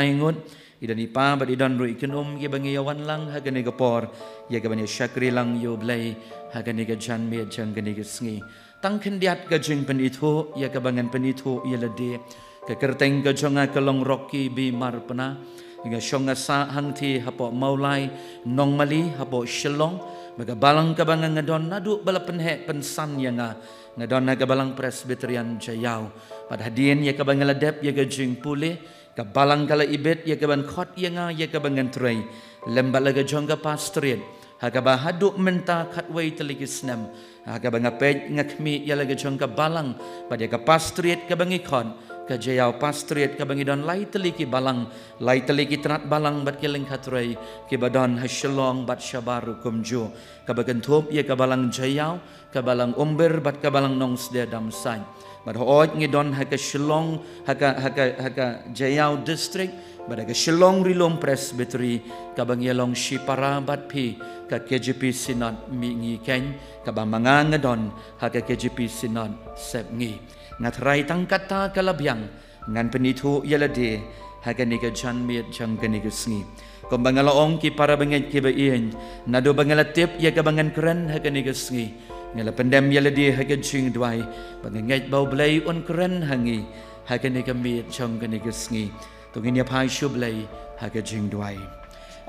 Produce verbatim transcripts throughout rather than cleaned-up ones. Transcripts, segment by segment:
Ai ngut, i don i pa bad i don ruh i kynum kiba ngi ïa wan lang ha kane ka por, ïa kaban ïa shakri lang ïa U Blei ha kane ka janmiet jong kane ka sngi. Tang khyndiat ka jingpynithuh ïa kaba ngan pynithuh ïa lade. Ka kyrteng ka jong nga ka long Rocky B Marpna. Nga shong nga sah hangthie hapoh Mawlai Nongmali hapoh Shillong. Ba ka balang kaba nga nga don naduh ba la pynheh pynsan ïa nga, nga don ha ka balang Presbyterian Jaïaw. Bad hadien ïa kaba nga la dep ïa ka jingpule, ka balang ka la ibit ïa kaban khot ïa nga ïa kaba ngan trei lem bad la ka jong ka pastorate, ha kaba haduh mynta khatwei tylli ki snem, ha kaba nga peit nga khmih ïa la ka jong ka balang bad ïa ka pastorate kaba ngi khot, ka Jaïaw Pastorate, kaba ngi don lai tylli ki balang, lai tylli ki tnat balang bad ki lyngkha trei kiba don ha Shillong bad shabar ruh kumjuh, kaba kynthup ïa ka balang Jaïaw, ka balang Umbir bad ka balang Nongsde Damsait. Bad hooid ngi don ha ka Shillong, ha ka, ha ka, ha ka Jaïaw District, bad ha ka Shillong Ri Lum Presbytery, kaba ngi ïa long shipara bad phi, ka K J P Synod Mihngi Keiñ, kaba ma nga nga don ha ka K J P Synod Sepngi. Nga tharai tang kata ka la biang ngan pynithuh ïa lade ha kane ka janmiet jong kane ka sngi. Kumba nga la ong, ki para bangeit kiba ïeit, naduh ba nga la tip ïa kaba ngan kren ha kane ka sngi, nga la pyndem ïa lade ha ka jingduwai ba nga ngeit ba U Blei un kren ha ngi ha kane ka miet jong kane ka sngi. To ngin ïa phai sha U Blei ha ka jingduwai.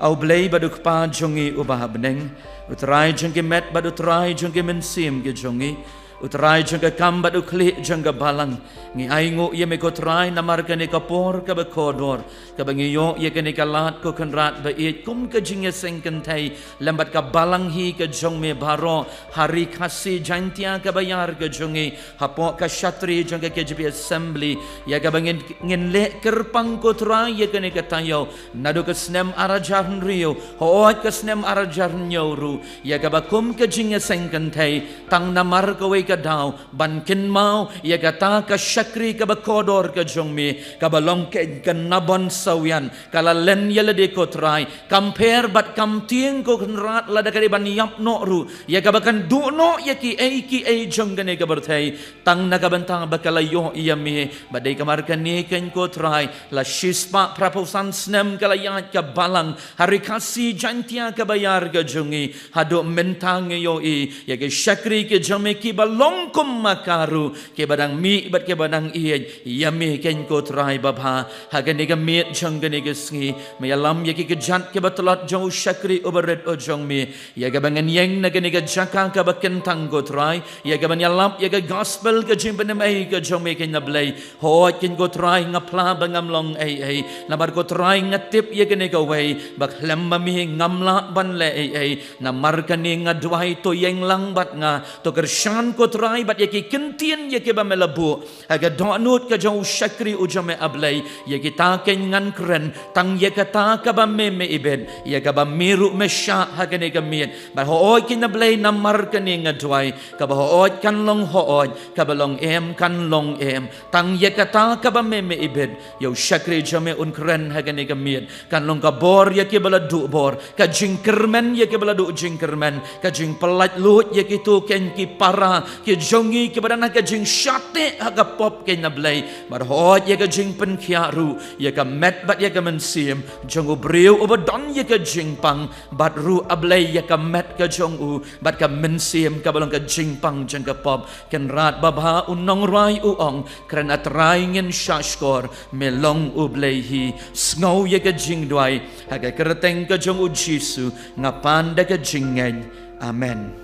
A U Blei bad U Kpa jong ngi uba ha bneng, U Trai jong ki met bad U Trai jong ki mynsiem ki jong ngi, U Trai jong ka kam bad U Khlieh jong ka balang, ngi ainguh ïa me ko Trai namar kane ka por kaba kordor, kaba ngi ïoh ïa kane ka lad ko Kynrad ba ïeit kum ka jingïaseng kynthei lem bad ka balang hi ka jong me baroh ha Ri Khasi Jaintia kaba ïar ka jong ngi, hapoh ka shatri jong ka K J P Assembly, ïa kaba ngin, ngin leh kyrpang ko Trai ïa kane ka taïew, naduh ka snem ar hajar hynriew, hooid ka snem ar hajar hynñiew ruh, ïa kaba kum ka jingïaseng kynthei, tang namar kawei ka daw ban kynmaw ïa kata ka shakri kaba kordor ka jong me, kaba long ka, ka Nabon Sawian, ka la len ïa lade ko Trai, kam pher bad kam tieng ko Kynrad lada ka dei ban ïap noh ruh, ïa kaba kan duh noh ïa kiei kiei jong kane ka pyrthei, tang na ka bynta ba ka la ïoh ïa me. Bad dei kamar kane keiñ ko Trai, la shispah phraphew san snem ka la ïaid ka balang ha Ri Khasi Jaintia kaba ïar ka jong ngi, haduh mynta ngi ïohi ïa ki shakri ki jong me kiba long kum ma ka ruh, kiba dang mih bad kiba dang ïeit ïa me keiñ ko Trai babha. Ha kane ka miet jong kane ka sngi, me ïalam ïa ki kjat kiba tlot jong u shakri uba rit u jong me, ïa kaba ngan ïeng na kane ka jaka kaba kyntang ko Trai, ïa kaban ïalap ïa ka gospel ka jingpynim ei ka jong me keiñ na Blei. Hooid keiñ ko Trai, nga phla ba ngam long ei ei, namar ko Trai nga tip ïa kane kawei, ba khlem ma me ngam lah ban leh ei ei. Namar kane nga duwai, to ïeng lang bad nga, to kyrshan ko Trai bad ïa ki kyntien ïa kiba me la buh ha ka dohnud ka jong u shakri u jong me A Blei. Ïa kita keiñ ngan kren, tang ïa kata kaba me me ibit, ïa kaba me ruh me shah ha kane ka miet. Bad hooid keiñ na Blei, namar kane nga duwai, kaba hooid kan long hooid, kaba long em kan long em, tang ïa kata kaba me me ibit. Ïa u shakri jong me un kren ha kane ka miet, kan long ka bor ïa kiba la duh bor, ka jingkyrmen ïa kiba la duh jingkyrmen, ka jingpyllait luid ïa kito keiñ ki para ki jong ngi kiba dang ha ka jingshah teh ha ka pop keiñ na Blei. Bad hooid ïa ka jingpynkhiah ruh ïa ka met bad ïa ka mynsiem jong u briew uba don ïa ka jingpang, bad ruh A Blei ïa ka met ka jong u bad ka mynsiem kaba long ka jingpang jong ka pop. Kynrad babha, u nongrwai u ong, kren A Trai ngin shahshkor, me long U Blei hi. Sngew ïa ka jingduwai, ha ka kyrteng ka jong U Jisu nga pan da ka jingngeit. Amen.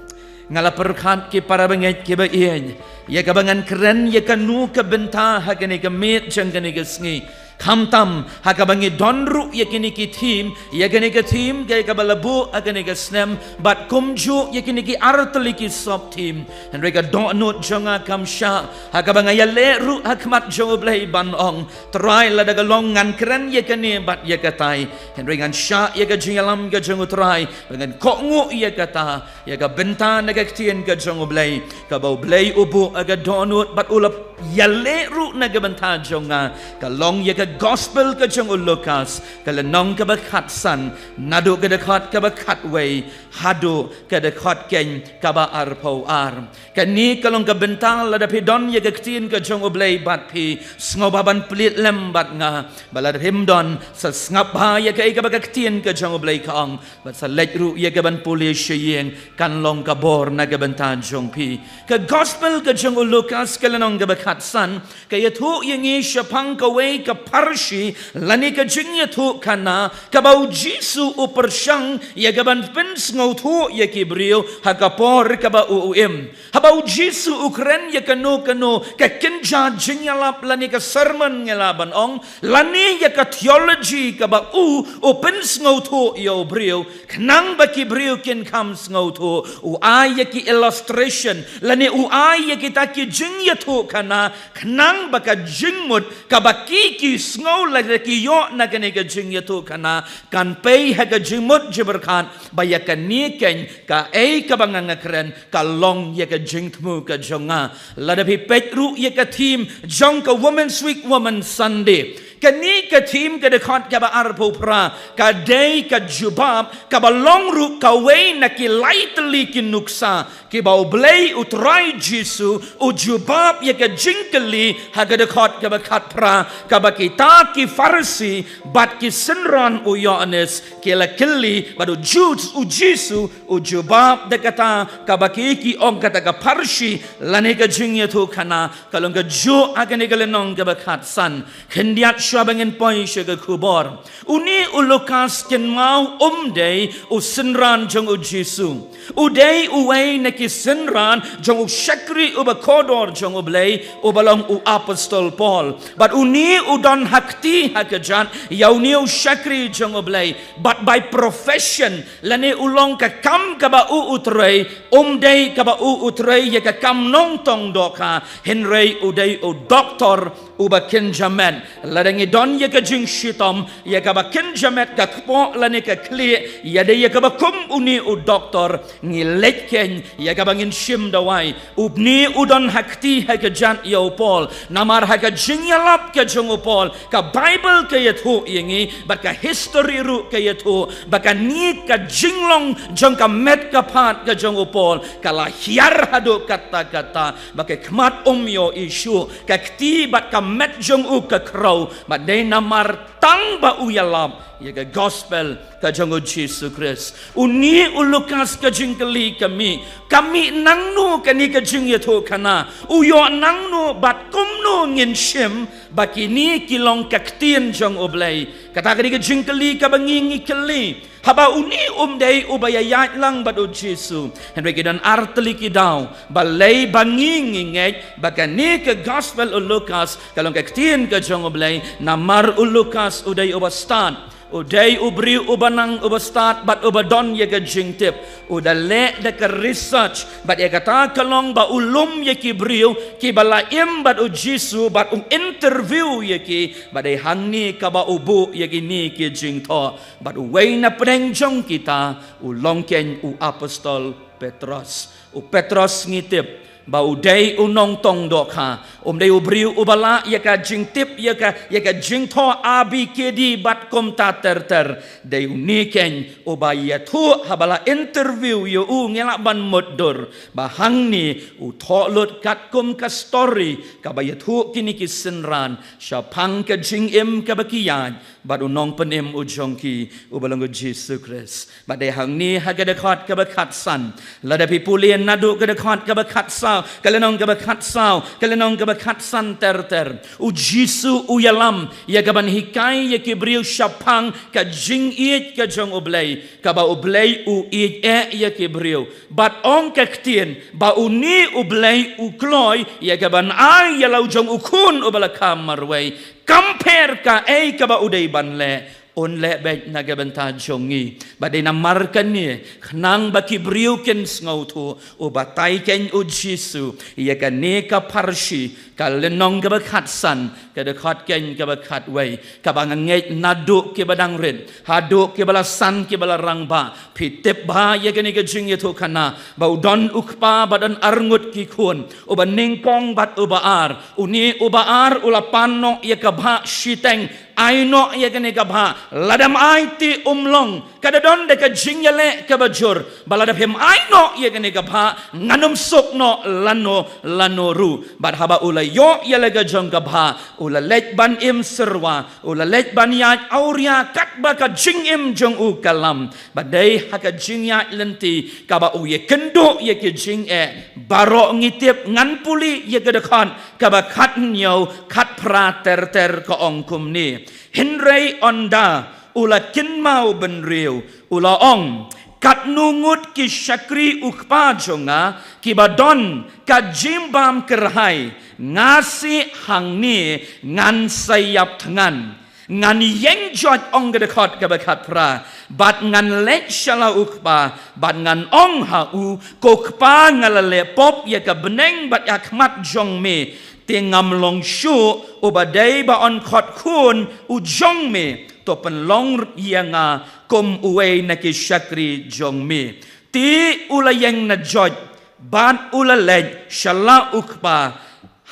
Nga la pyrkhat ki para bangeit kiba ïeit, ïa kaba ngan kren ïa kano ka bynta ha kane ka miet jong kane ka sngi. Khamtam ha kaba ngi don ruh ïa kine ki theme, ïa kane ka theme ka, kaba la buh ha kane ka snem, bad kumjuh ïa kine ki ar tylli ki sub theme. Hynrei ka dohnud jong nga kam shah, ha kaba nga ïaleh ruh ha khmat jong U Blei ban ong, Trai, lada ka long ngan kren ïa kane bad ïa katai, hynrei ngan shah ïa ka jingïalam ka jong U Trai ba ngan kohnguh ïa kata, ïa ka bynta na ka ktien ka jong U Blei, kaba U Blei u buh ha ka dohnud bad u la ïaleh ruh na ka bynta jong nga, ka long ïa ka Gospel ka jong u Lukas, ka lynnong kaba khatsan, naduh ka dkhot kaba khatwei haduh ka dkhot keiñ kaba arphew ar. Kane ka long ka bynta lada phi don ïa ka ktien ka jong u Blei bad phi, sngewbha ban plie lem bad nga. Bad lada phim don, sa sngap bha ïa kaei kaba ka ktien ka jong u Blei ka ong, bad sa leit ruh ïa kaban pule sha ïing, kan long ka bor na ka bynta jong phi. Ka Gospel ka jong u Lukas ka lynnong kaba khatsan, ka ïathuh ïa ngi shaphang kawei ka pharshi, lane ka jingïathuhkhana, kaba u Jisu u pyrshang ïa kaban pynsngewthuh ïa ki briew ha ka por kaba u, u im. Haba u Jisu u kren ïa kano kano ka kynja jingïalap lane ka sermon ngi lah ban ong, lane ïa ka theology kaba u, u pynsngewthuh ïa u briew, khnang ba ki briew kin kham sngewthuh, u ai ïa ki illustration, lane u ai ïa kita ki jingïathuhkhana, khnang ba ka jingmut kaba ki, ki sngew lada ki ïoh na kane ka jingïathuhkhana, kan pei ha ka jingmut jingpyrkhat ba ïa kane keiñ kaei kaba nga, nga kren ka long ïa ka jingthmu ka jong nga. Lada phi peit ruh ïa ka theme jong ka Women's Week, Women's Sunday, kane ka theme ka dkhot kaba arphew phra ka dei ka jubab kaba long ruh kawei na ki lai tylli ki nuksa kiba u Blei u Trai Jisu u jubab ïa ka jingkylli ha ka dkhot kaba khatphra, kaba kita ki Pharisi bad ki synran u Ïoannis ki la kylli, bad u Ju-, u Jisu u jubab da kata kaba ki, ki ong kata ka pharshi lane ka jingïathuhkhana, ka long kajuh ha kane ka lynnong kaba khatsan. Khyndiat shuwa ba ngin poi sha ka khubor, une u Lukas kynmaw um dei u synran jong u Jisu. U dei uwei na ki synran jong u shakri uba kordor jong u Blei, uba long u apostol Paul. Bad une u don ha kti ha kjat ïa une u shakri jong u Blei. Bad by profession, lane u long ka kam kaba u u trei, um dei kaba u u trei ïa ka kam nongtong dohkha, hynrei u dei u doktor uba kynja met. Lada ngi don ïa ka jingshitom, ïa kaba kynja met ka kpoh lane ka khlieh, ïa dei ïa kaba kum une u doktor, ngi leit keiñ ïa kaba ngin shim dawai. Une u don ha kti ha kjat ïa u Paul. Namar ha ka jingïalap ka jong u Paul, ka Baibl ka ïathuh ïa ngi, bad ka history ruh ka ïathuh ba kane ka jinglong jong ka met ka phad ka jong u Paul ka la hiar haduh katta katta, ba ka khmat um ïohi shuh, ka kti bad ka met jong u ka khraw, bad dei namar tang ba u ïalap ïa ka gospel ka jong u Jisu Khrist. Une u Lukas ka jingkylli ka mih, ka mih nangno kane ka jingïathuhkhana, u ïoh nangno bad kumno ngin shim ba kine ki long ka ktien jong u Blei. Kata ka dei ka jingkylli kaba ngi, ngi kylli. Haba une um dei uba ïaid lang bad u Jisu, hynrei ki don ar tylli ki daw. Balei ba ngi, ngi ngeit ba kane ka gospel u Lukas ka long ka ktien ka jong u Blei? Namar u Lukas u dei uba stad, u dei u briew uba nang, uba stad bad uba don ïa ka jingtip. U da leh da ka research, bad ïa kata ka long ba u lum ïa ki briew kiba la im bad u Jisu bad u interview ïa ki. Bad dei hangne kaba u buh ïa kine ki jingthoh. Bad uwei na pdeng jong kita u long keiñ u apostol Petros. U Petros ngi tip ba u dei u nongtong dohkha. Um dei u briew uba lah ïa ka jingtip, ïa ka, ïa ka jingthoh A B K D bad kumta ter ter. Dei une keiñ uba ïathuh haba la interview ïa u, ngi lah ban mutdur ba hangne u thoh lut katkum ka story kaba ïathuh kine ki synran shaphang ka jingim kaba ki ïaid bad u nongpynim u jong ki uba long u Jisu Khrist. Bad dei hangne ha ka dkhot kaba khatsan, lada phi pule naduh ka dkhot kaba khatsaw, ka lynnong kaba khatsaw, ka lynnong kaba khatsan ter ter, u Jisu u ïalam ïa kaban hikai ïa ki briew shaphang ka jingïeit ka jong u Blei, kaba u Blei u ïeit eh ïa ki briew. Bad ong ka ktien ba une u Blei u kloi ïa kaban ai ïa la u jong u khun uba la kha marwei. Kam pher kaei kaba u dei ban leh, Un leh beit na ka bynta jong ngi. Bad dei namar kane, khnang ba ki briew kin sngewthuh, u batai keiñ u Jisu ïa kane ka pharshi, ka lynnong kaba khatsan, ka dkhot keiñ kaba khatwei, kaba nga ngeit naduh kiba dang rit haduh kiba la san, kiba la rangbah. Phi tip bha ïa kane ka jingïathuhkhana, ba u don u kpa bad don arngut ki khun, uba nyngkong bad uba ar. Une uba ar u la pan noh ïa ka bhah shiteng, ai noh ïa kane ka bhah, lada ym ai te um long. Ka da don da ka jingïaleh kaba jur, ba lada phim ai noh ïa kane ka bhah, ngan ym suk noh lano lano ruh. Bad haba u la ïoh ïa la ka jong ka bhah, u la leit ban im syrwa, u la leit ban ïaid awria katba ka jingim jong u ka lam. Bad dei ha ka jingïaid lynti kaba u ïakynduh ïa ki jingeh baroh ngi tip. Ngan pule ïa ka dkhot kaba khathynñiew, khatphra ter ter, ka ong kumne: Hynrei ynda u la kynmaw bynriew, u la ong, katno ngut ki shakri u kpa jong nga kiba don ka jingbam kyrhai, nga seh hangne ngan sa ïap thngan. Ngan ïeng joit, ong ka dkhot kaba khatphra, bad ngan leit sha la u kpa, bad ngan ong ha u, ko kpa, nga la leh pop ïa ka bneng bad ïa khmat jong me, te ngam long shuh uba dei ba yn khot khun u jong me. To pynlong ïa nga kum uwei na ki shakri jong me. Te u la ïeng na joit bad u la leit sha la u kpa.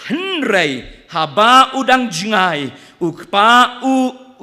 Hynrei haba u dang jngai, u kpa u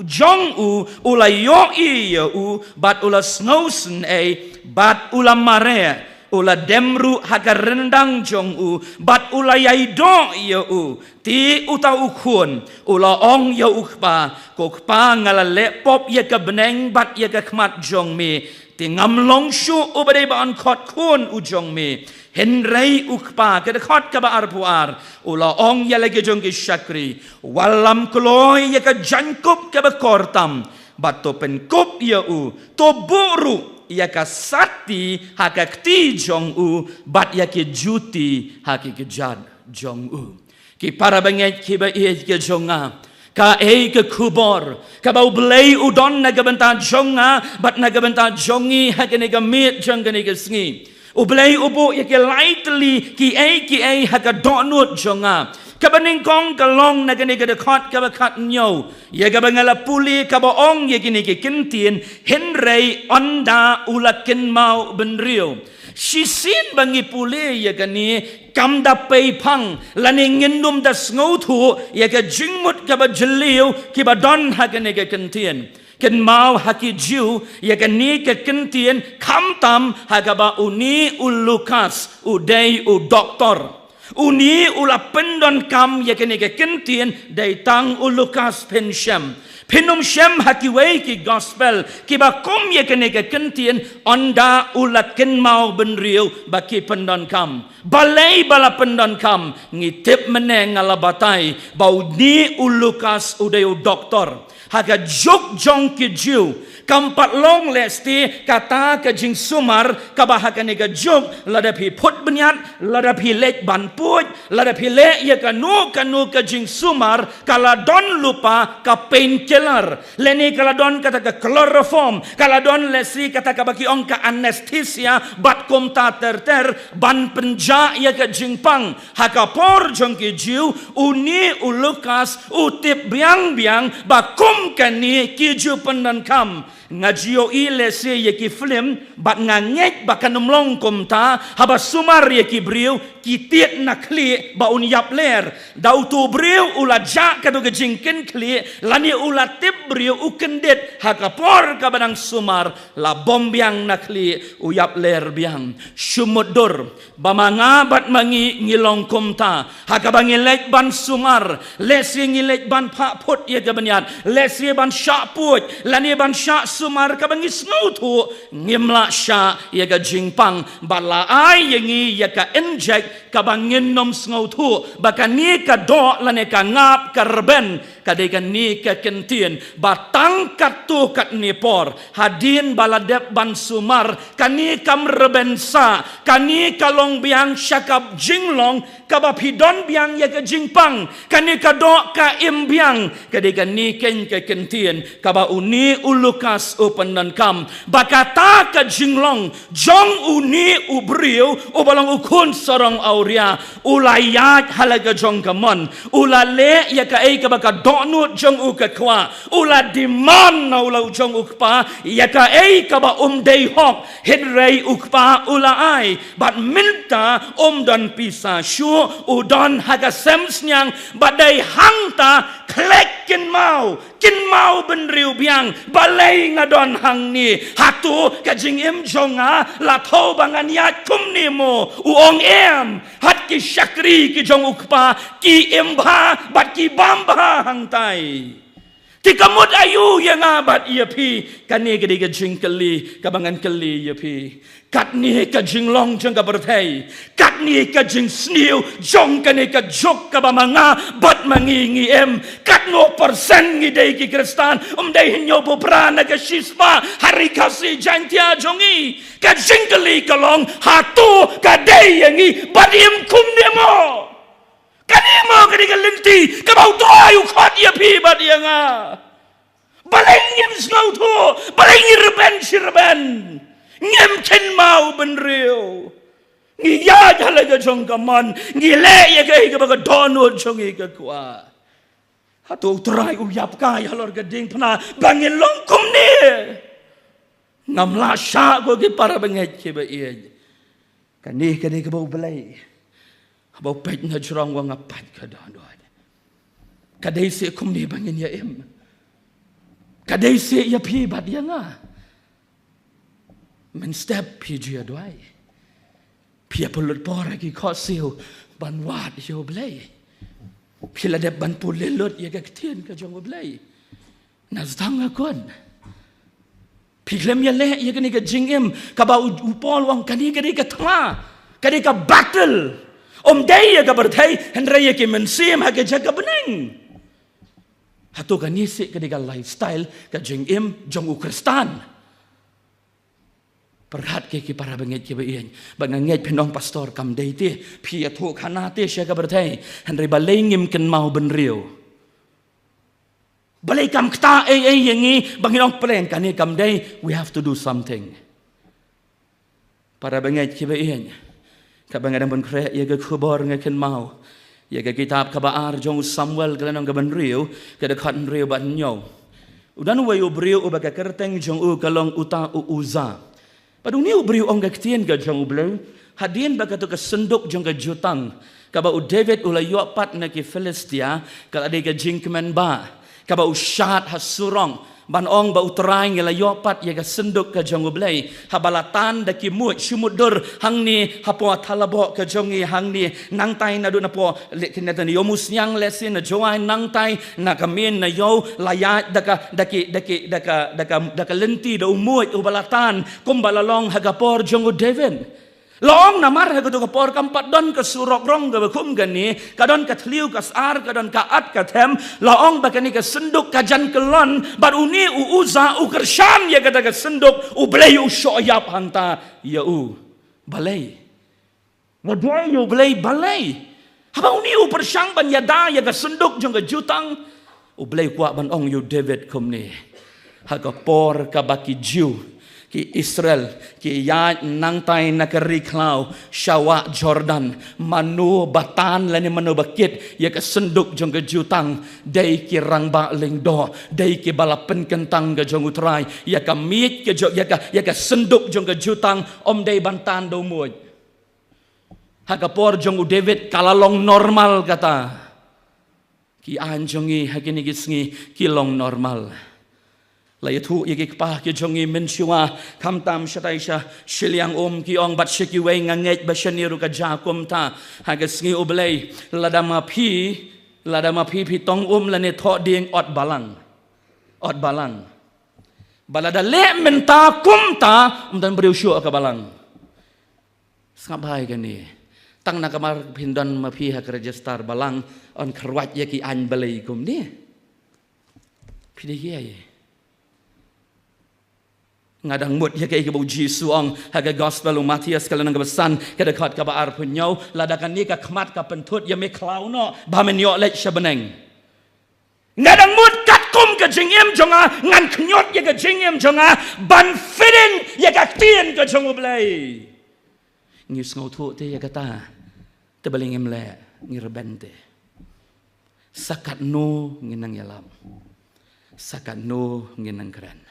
jong u u la ïohi ïa u bad u la sngewsynei bad u la mareh. U la dem ruh ha ka ryndang jong u bad u la ïai doh ïa u. Te uta u khun u la ong ïa u kpa, ko kpa, nga la leh pop ïa ka bneng bad ïa ka khmat jong me, te ngam long shuh uba dei ba yn khot khun u jong me. Hynrei u kpa, ka dkhot kaba arphew ar, u la ong ïa la ki jong ki shakri, wallam kloi ïa ka jaiñkup kaba kor tam, bad to pynkup ïa u, to buh ruh ïa ka sati ha ka kti jong u bad ïa ki juti ha ki kjat jong u. Ki para bangeit kiba ïeit ki jong nga, kaei ka khubor kaba U Blei u don na ka bynta jong nga bad na ka bynta jong ngi ha kane ka miet jong kane ka sngi? U Blei u buh ïa ki lai tylli kiei kiei ha ka dohnud jong nga. Kaba nyngkong ka long na kane ka dkhot kaba khathynñiew, ïa kaba nga la pule, kaba ong ïa kine ki kyntien, hynrei ynda u la kynmaw bynriew. Shisien ba ngi pule ïa kane, kam da pei phang lane ngin ym da sngewthuh ïa ka jingmut kaba jylliew kiba don ha kane ka kyntien. Kynmaw, ha ki Jiw ïa kane ka kyntien, khamtam ha kaba une u Lukas u dei u doktor. Une u la pyndonkam ïa kane ka kyntien, dei tang u Lukas, phin shem. Phin ym shem ha kiwei ki gospel kiba kum ïa kane ka kyntien, ynda u la kynmaw bynriew ba ki pyndonkam. Balei ba la pyndonkam? Ngi tip mynne, nga la batai ba une u Lukas u dei u doktor. Ha ka juk jong ki Jiw, kam pat long lehse kata ka jingsumar kaba ha kane ka juk, lada phi phut bniat, lada phi leit ban puid, lada phi leh ïa kano kano ka jingsumar, ka la don lypa ka painkiller, lane ka la don kata ka chloroform, ka la don lehse kata kaba ki ong ka anesthesia bad kumta ter ter, ban pynjah ïa ka jingpang. Ha ka por jong ki Jiw, une u Lukas u tip biang biang ba kum kane ki ju pyndonkam. Nga ju ïohi lehse ïa ki film, bad nga ngeit ba kan ym long kumta, haba sumar ïa ki briew, ki tied na khlieh ba un ïap ler. Da uto u briew u la jah kato ka jingkynkhlieh, lane u la tip briew u kyndit, ha ka por kaba dang sumar, la bom biang na khlieh, u ïap ler biang. Shu mutdur ba ma nga bad ma ngi ngi long kumta. Ha kaba ngi leit ban sumar, lehse ngi leit ban phah phut ïa ka bniat, lehse ban shah puid, lane ban shah sumar, kaba ngi sngewthuh ngim lah shah ïa ka jingpang, bad la ai ïa ngi ïa ka injek kaba ngin ym sngewthuh ba kane ka doh lane ka ngap ka rben, ka dei kane ka kyntien. Ktien, ba tang katto katne por, hadien ba la dep ban sumar, kane kam rben sah, kane ka long biang sha ka jinglong, kaba phi don biang ïa ka jingpang, kane ka doh ka im biang, ka dei kane keiñ ka ktien, kaba une u Lukas u pyndonkam, ba kata ka jinglong, jong une u briew, uba long u khun sarong awria, u la ïaid ha la ka jong ka mon, u la leh ïa kaei kaba ka dohnud jong u ka kwah, u la demand na u la u jong u kpa, ïa kaei kaba um dei hok, hynrei u kpa u la ai, bad mynta um don pisa shuh, u don ha ka sem sniang, bad dei hangta, khlek kynmaw, kynmaw bynriew biang, balei nga don hangne, hato ka jingim jong nga, la thew ba ngan ïaid kumne mo, u ong em, hat ki shakri ki jong u kpa, ki im bha, bad ki bam bha hangtai. Te ka mut aïu ïa nga bad ïa phi, kane ka dei ka jingkylli, kaba ngan kylli ïa phi. Katne ka jinglong jong ka pyrthei, katne ka jingsniew, jong kane ka juk kaba ma nga, bad ma ngi ngi im, katno persen ngi dei ki Khristan, um dei hynñiewphew phra na ka shispah, ha ri Khasi Jaiñtia jong ngi, ka jingkylli ka long, hato ka dei ïa ngi, bad im kumne mo. Kane mo ka dei ka lynti, kaba u Trai u khot ïa phi bad ïa nga. Balei ngim sngewthuh, balei ngi rben shi rben. Ngim kynmaw bynriew. Ngi ïaid ha la ka jong ka mon, ngi leh ïa kaei kaba ka dohnud jong ngi ka kwah. Hato u Trai u ïap kai halor ka diengphna, ba ngin long kumne. Ngam lah shah ko ki para bangeit kiba ïeit. Kane, kane kaba u Blei. Haba u peit na jrong u ong nga peit ka dohnud. Ka dei seh kumne ba ngin ïa im. Ka dei seh ïa phi bad ïa nga. Mynstep phi ju ïa duwai. Phi ïa pynlut por ha ki khohsiew ban wad ïa u Blei. Phi la dep ban pule lut ïa ka ktien ka jong u Blei. Na sdang ha khun. Phi khlem ïa leh ïa kane ka jingim, kaba u, u Paul u ong kane ka dei ka thma, ka dei ka battle. Um dei ïa ka pyrthei, hynrei ïa ki mynsiem ha ka jaka bneng. Hato kane seh ka dei ka lifestyle, ka jingim jong u Khristan. Pyrkhat ki, ki para bangeit kiba ïeit. Ba nga ngeit phin ong pastor kam dei te. Phi ïathuh khana te sha ka pyrthei. Hynrei balei ngim kynmaw bynriew. Balei kam ktah ei ei ïa ngi ba ngin ong pleng kane kam dei. We have to do something. Para bangeit kiba ïeit. Kaba nga dang pynkhreh ïa ka khubor nga kynmaw ïa ka kitab kaba ar jong u Samuel ka lynnong kaba hynriew, ka dkhot hynriew bad hynñiew. U don uwei u briew uba ka kyrteng jong u ka long uta u Uza. Bad une u briew u ong ka ktien ka jong u Blei, hadien ba kato ka synduk jong ka jutang, kaba u David u la ïoh pat na ki Philistia, ka la dei ka jingkmen ba, kaba u shad ha surok, ban ong ba u Trai ngi la ïoh pat ïa ka synduk ka jong u Blei. Haba la tan da ki muid shu mutdur hangne hapoh thalabok ka jong ngi hangne nangtai naduh napoh leh kine tani ïoh musniang lehse na Jowai nangtai na ka mien na ïew la ïaid da ka, da ki, da ki, da ka, da ka, da ka lynti da u muid uba la tan kumba la long ha ka por jong u David. La ong namar ha kato ka por kam pat don ka surok rong kaba kum kane, ka don ka thliew ka sar, ka don ka at ka them, la ong ba kane ka synduk ka jan kyllon, bad une u Uza u kyrshan ïa kata ka synduk, u Blei u shoh ïap hangta ïa u. Balei? Nga duwai ïa u Blei balei? Haba une u pyrshang ban ïada ïa ka synduk jong ka jutang, u Blei u kwah ban ong ïa u David kumne. Ha ka por kaba ki Jiw, ki Israel, ki ïaid nangtai na ka ri khlaw, sha wah Jordan, mano ba tan lane mano ba kit ïa ka synduk jong ka jutang, dei ki rangbah lyngdoh, dei kiba la pynkyntang ka jong u Trai, ïa ka miej ka jong, ïa ka, ïa ka synduk jong ka jutang, ym dei ban tan da u muid. Ha ka por jong u David ka la long normal kata. Ki aiñ jong ngi ha kine ki sngi ki long normal. La ïathuh ïa ki kpa ki jong ngi mynshuwa, khamtam shatai sha shiliang um ki ong bad sha kiwei nga ngeit ba shane ruh ka jia kumta. Ha ka sngi u Blei, lada ma phi, lada ma phi phi tong um lane thoh dieng ot balang. Ot balang. Ba lada leh mynta kumta, ym don briew shuh ha ka balang. Sngap bha ïa kane. Tang namar phin don ma phi ha ka register balang, yn kyrwat ïa ki aiñ Blei kumne. Phi dei kiei? Nga dang mut ïa kaei kaba u Jisu u ong ha ka gospel u Mathaios ka lynnong kaba san ka dkhot kaba arphew hynñiew, lada kane ka khmat ka pynthut ïa me khlaw noh ba men ïoh leit sha bneng. Nga dang mut katkum ka jingim jong nga, ngan khñiot ïa ka jingim jong nga ban fit in ïa ka ktien ka jong U Blei. Ngi sngewthuh te ïa kata, te balei ngim leh, ngi rben te. Sa katno ngin nang ïalap, sa katno ngin nang kren.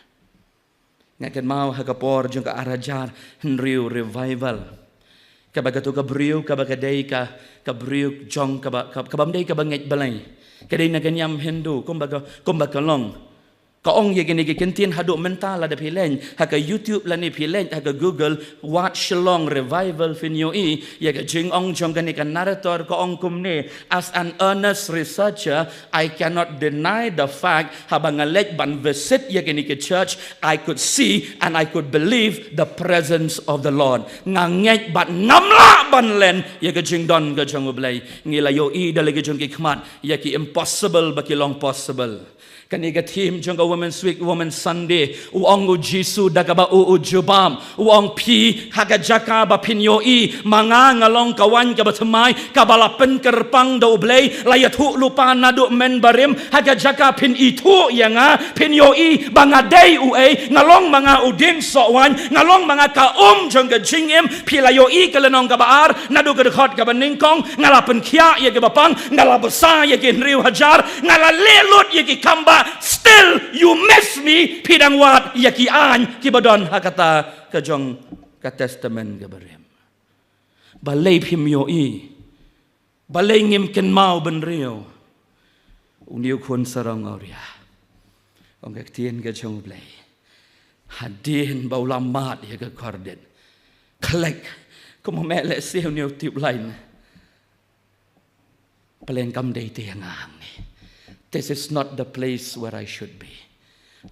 Nga kynmaw ha ka por jong ka ar hajar hynriew revival, kaba kato ka briew kaba ka dei ka, ka briew jong kaba, ka, kabym dei kaba ngeit Blei, ka dei na ka niam Hindu, kumba ka, kumba ka long. Ka ong ïa kine ki kyntien, haduh mynta lada phi leit ha ka YouTube lane phi leit ha ka Google, Wat Shillong Revival, phin ïohi ïa ka jingong jong kane ka narrator, ka ong kumne: "As an earnest researcher, I cannot deny the fact, haba nga leit ban visit ïa kine ki church, I could see and I could believe the presence of the Lord." Nga ngeit bad ngam lah ban len ïa ka jingdon ka jong U Blei. Ngi la ïohi da la ki jong ki khmat ïa ki impossible ba ki long possible. Kane ka theme jong ka Women's Week, Women's Sunday, u ong u Jisu da kaba u, u jubab, u ong: "Phi, ha ka jaka ba phin ïohi ma nga nga long ka waiñ kaba thymmai, kaba la pynkyrpang da U Blei, la ïathuh lypa naduh mynbarim, ha ka jaka phin ithuh ïa nga, phin ïohi ba nga dei uei, nga long ma nga u dieng soh waiñ, nga long ma nga ka um jong ka jingim. Phi la ïohi ka lynnong kaba ar, naduh ka dkhot kaba nyngkong, nga la pynkhiah ïa kiba pang, nga la bsa ïa ki hynriew hajar, nga la leh lut ïa ki khambah, still you miss me, phi dang wad ïa ki aiñ kiba don ha kata ka jong ka Testament kaba rim. Balei phim ïohi? Balei ngim kynmaw bynriew?" Une u khun sarong awria, ong ka ktien ka jong U Blei, hadien ba u la mad ïa ka kordit, khlek, kumba me leh siew une u tip lain, "Pleng kam dei te ïa nga hangne. This is not the place where I should be.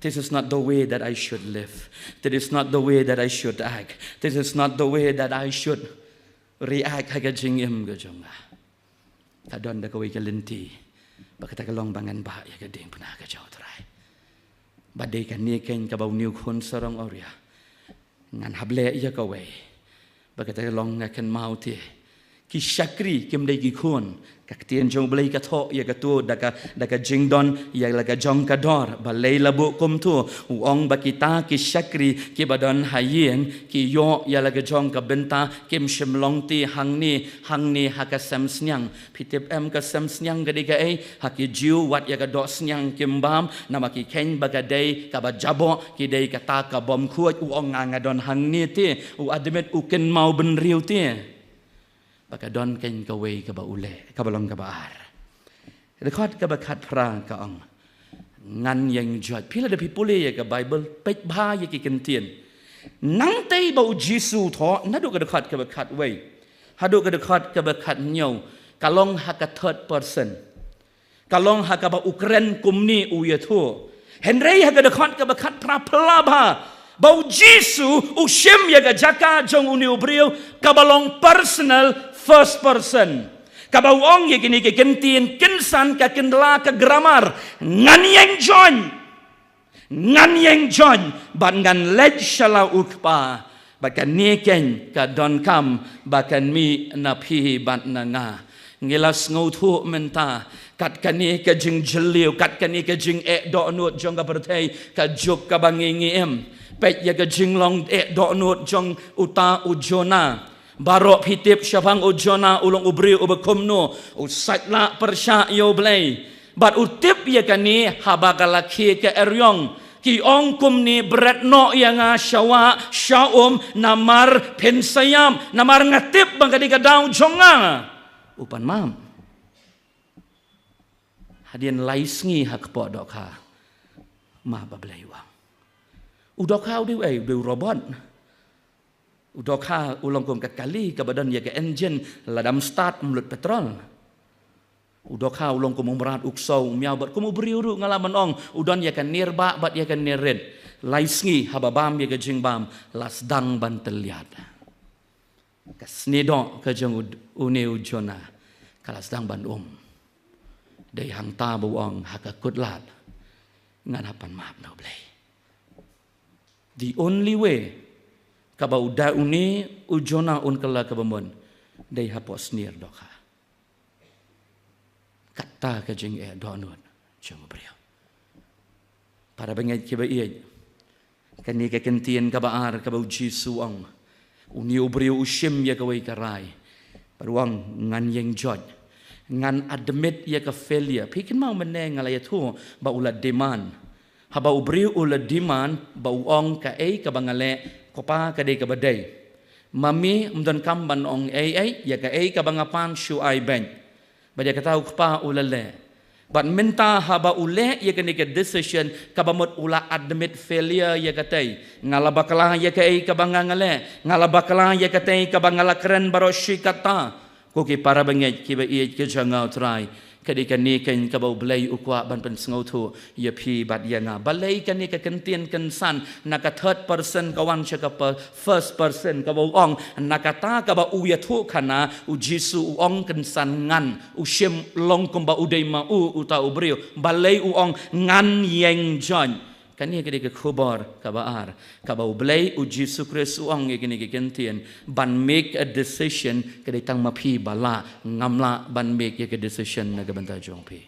This is not the way that I should live. That is not the way that I should act. This is not the way that I should react ha ka jingim ka jong nga." Ka don da kawei ka lynti ba kata ka long ba ngan bah ïa ka diengphna ka jong U Trai. Ba dei kane keiñ kaba une u khun sarong awria, ngan hap leh ïa kawei. Ba kata ka long, nga kynmaw te, ki shakri kim dei ki khun. Ka ktien jong U Blei ka thoh ïa kato da ka, da ka jingdon ïa la ka jong ka dor. Balei la buh kumto? U ong ba kita ki shakri kiba don ha ïing ki ïoh ïa la ka jong ka bynta, kim shym long te hangne, hangne ha ka sem sniang. Phi tip em ka sem sniang ka dei kaei? Ha ki Jiw wat ïa ka doh sniang kim bam, namar ki kheiñ ba ka dei kaba jaboh, ki dei kata ka bym khuid. U ong, nga, nga don hangne te. U admit, u kynmaw bynriew te ba ka don keiñ kawei kaba u leh, kaba long kaba ar. Dkhot kaba khatphra ka ong, "Ngan ïeng joit." Phi, lada phi pule ïa ka Baibl, peit bha ïa ki kyntien. Nangtei ba u Jisu u thoh, naduh ka dkhot kaba khatwei haduh ka dkhot kaba khathynñiew, ka long ha ka third person. Ka long ha kaba u kren kumne, u ïathuh. Hynrei ha ka dkhot kaba khatphra, peit bha ba u Jisu u shim ïa ka jaka jong une u briew kaba long personal, first person. Kaba u ong ïa kine ki kyntien kynsan, ka kyndla, ka grammar: "Ngan ïeng join. Ngan ïeng join bad ngan leit sha la u Kpa." Bad kane keiñ ka donkam ba kan mih na phi bad na nga. Ngi la sngewthuh mynta, kat kane ka jingjylliew, kat kane ka jingeh dohnud jong ka pyrthei, ka juk kaba ngi, ngi im. Peit ïa ka jinglong eh dohnud jong uta u Jonah. Baroh phi tip shaphang u Jonah, u long u briew uba kumno, u sait lah pyrshah ïa U Blei. Bad u tip ïa kane haba ka la khie ka eriong. Ki ong kumne, "Bret noh ïa nga sha wah, sha um, namar phin sa ïap, namar nga tip ba ka dei ka daw jong nga." U pan map. Hadien lai sngi ha kpoh dohkha, map ba Blei u ong. U dohkha u dei uei? U dei u robot. U dohkha u long kum ka kali kaba don ïa ka engine, lada ym start ym lut petrol. U dohkha u long kum u mrad, u ksew, u miaw, bad kum u briew ruh nga lah ban ong, u don ïa ka nier bah bad ïa ka nier rit. Lai sngi haba bam ïa ka jingbam, la sdang ban tylliat. Ka snieh doh ka jong u, une u Jonah, ka la sdang ban um. Dei hangta ba u ong ha ka kutlad, Ngan hap ban map na U Blei. The only way kaba u da une u Jonah un kylla kaba mut dei hapoh snier dohkha. Kata ka jingeh dohnud jong u briew. Para bangeit kiba ïeit, kane ka kyntien kaba ar kaba u Jisu u ong, une u briew u shim ïa kawei ka rai bad u ong, ngan ïeng joit, ngan admit ïa ka failure. Phi kynmaw mynne nga la ïathuh ba u la demand. Haba u briew u la demand ba u ong, kaei kaba nga leh, ko Pa, ka dei kaba dei. Ma me ym donkam ban ong ei ei, ïa kaei kaba nga pan shu ai beit. Bad ïa kata u kpa u la leh. Bad mynta haba u leh ïa kane ka decision, kaba mut u la admit failure ïa katei. Nga la bakla ïa kaei kaba nga nga leh, nga la bakla ïa katei kaba nga la kren baroh shi katta. Ko ki para bangeit kiba ïeit ki jong nga U Trai, ka dei kane keiñ kaba U Blei u kwah ban pynsngewthuh ïa phi bad ïa nga. Balei kane ka kyntien kynsan na ka third person ka wan sha ka pa-, first person, kaba u ong, na kata kaba u ïathuh khana, u Jisu u ong kynsan ngan, u shim long kumba u dei ma u uta u briew. Balei u ong ngan ïeng joit? Kane ka dei ka khubor kaba ar, kaba U Blei, u Jisu Khrist u ong ïa kane ka kyntien, ban make a decision ka dei tang ma phi ba lah, ngam lah ban make ïa ka decision na ka bynta jong phi.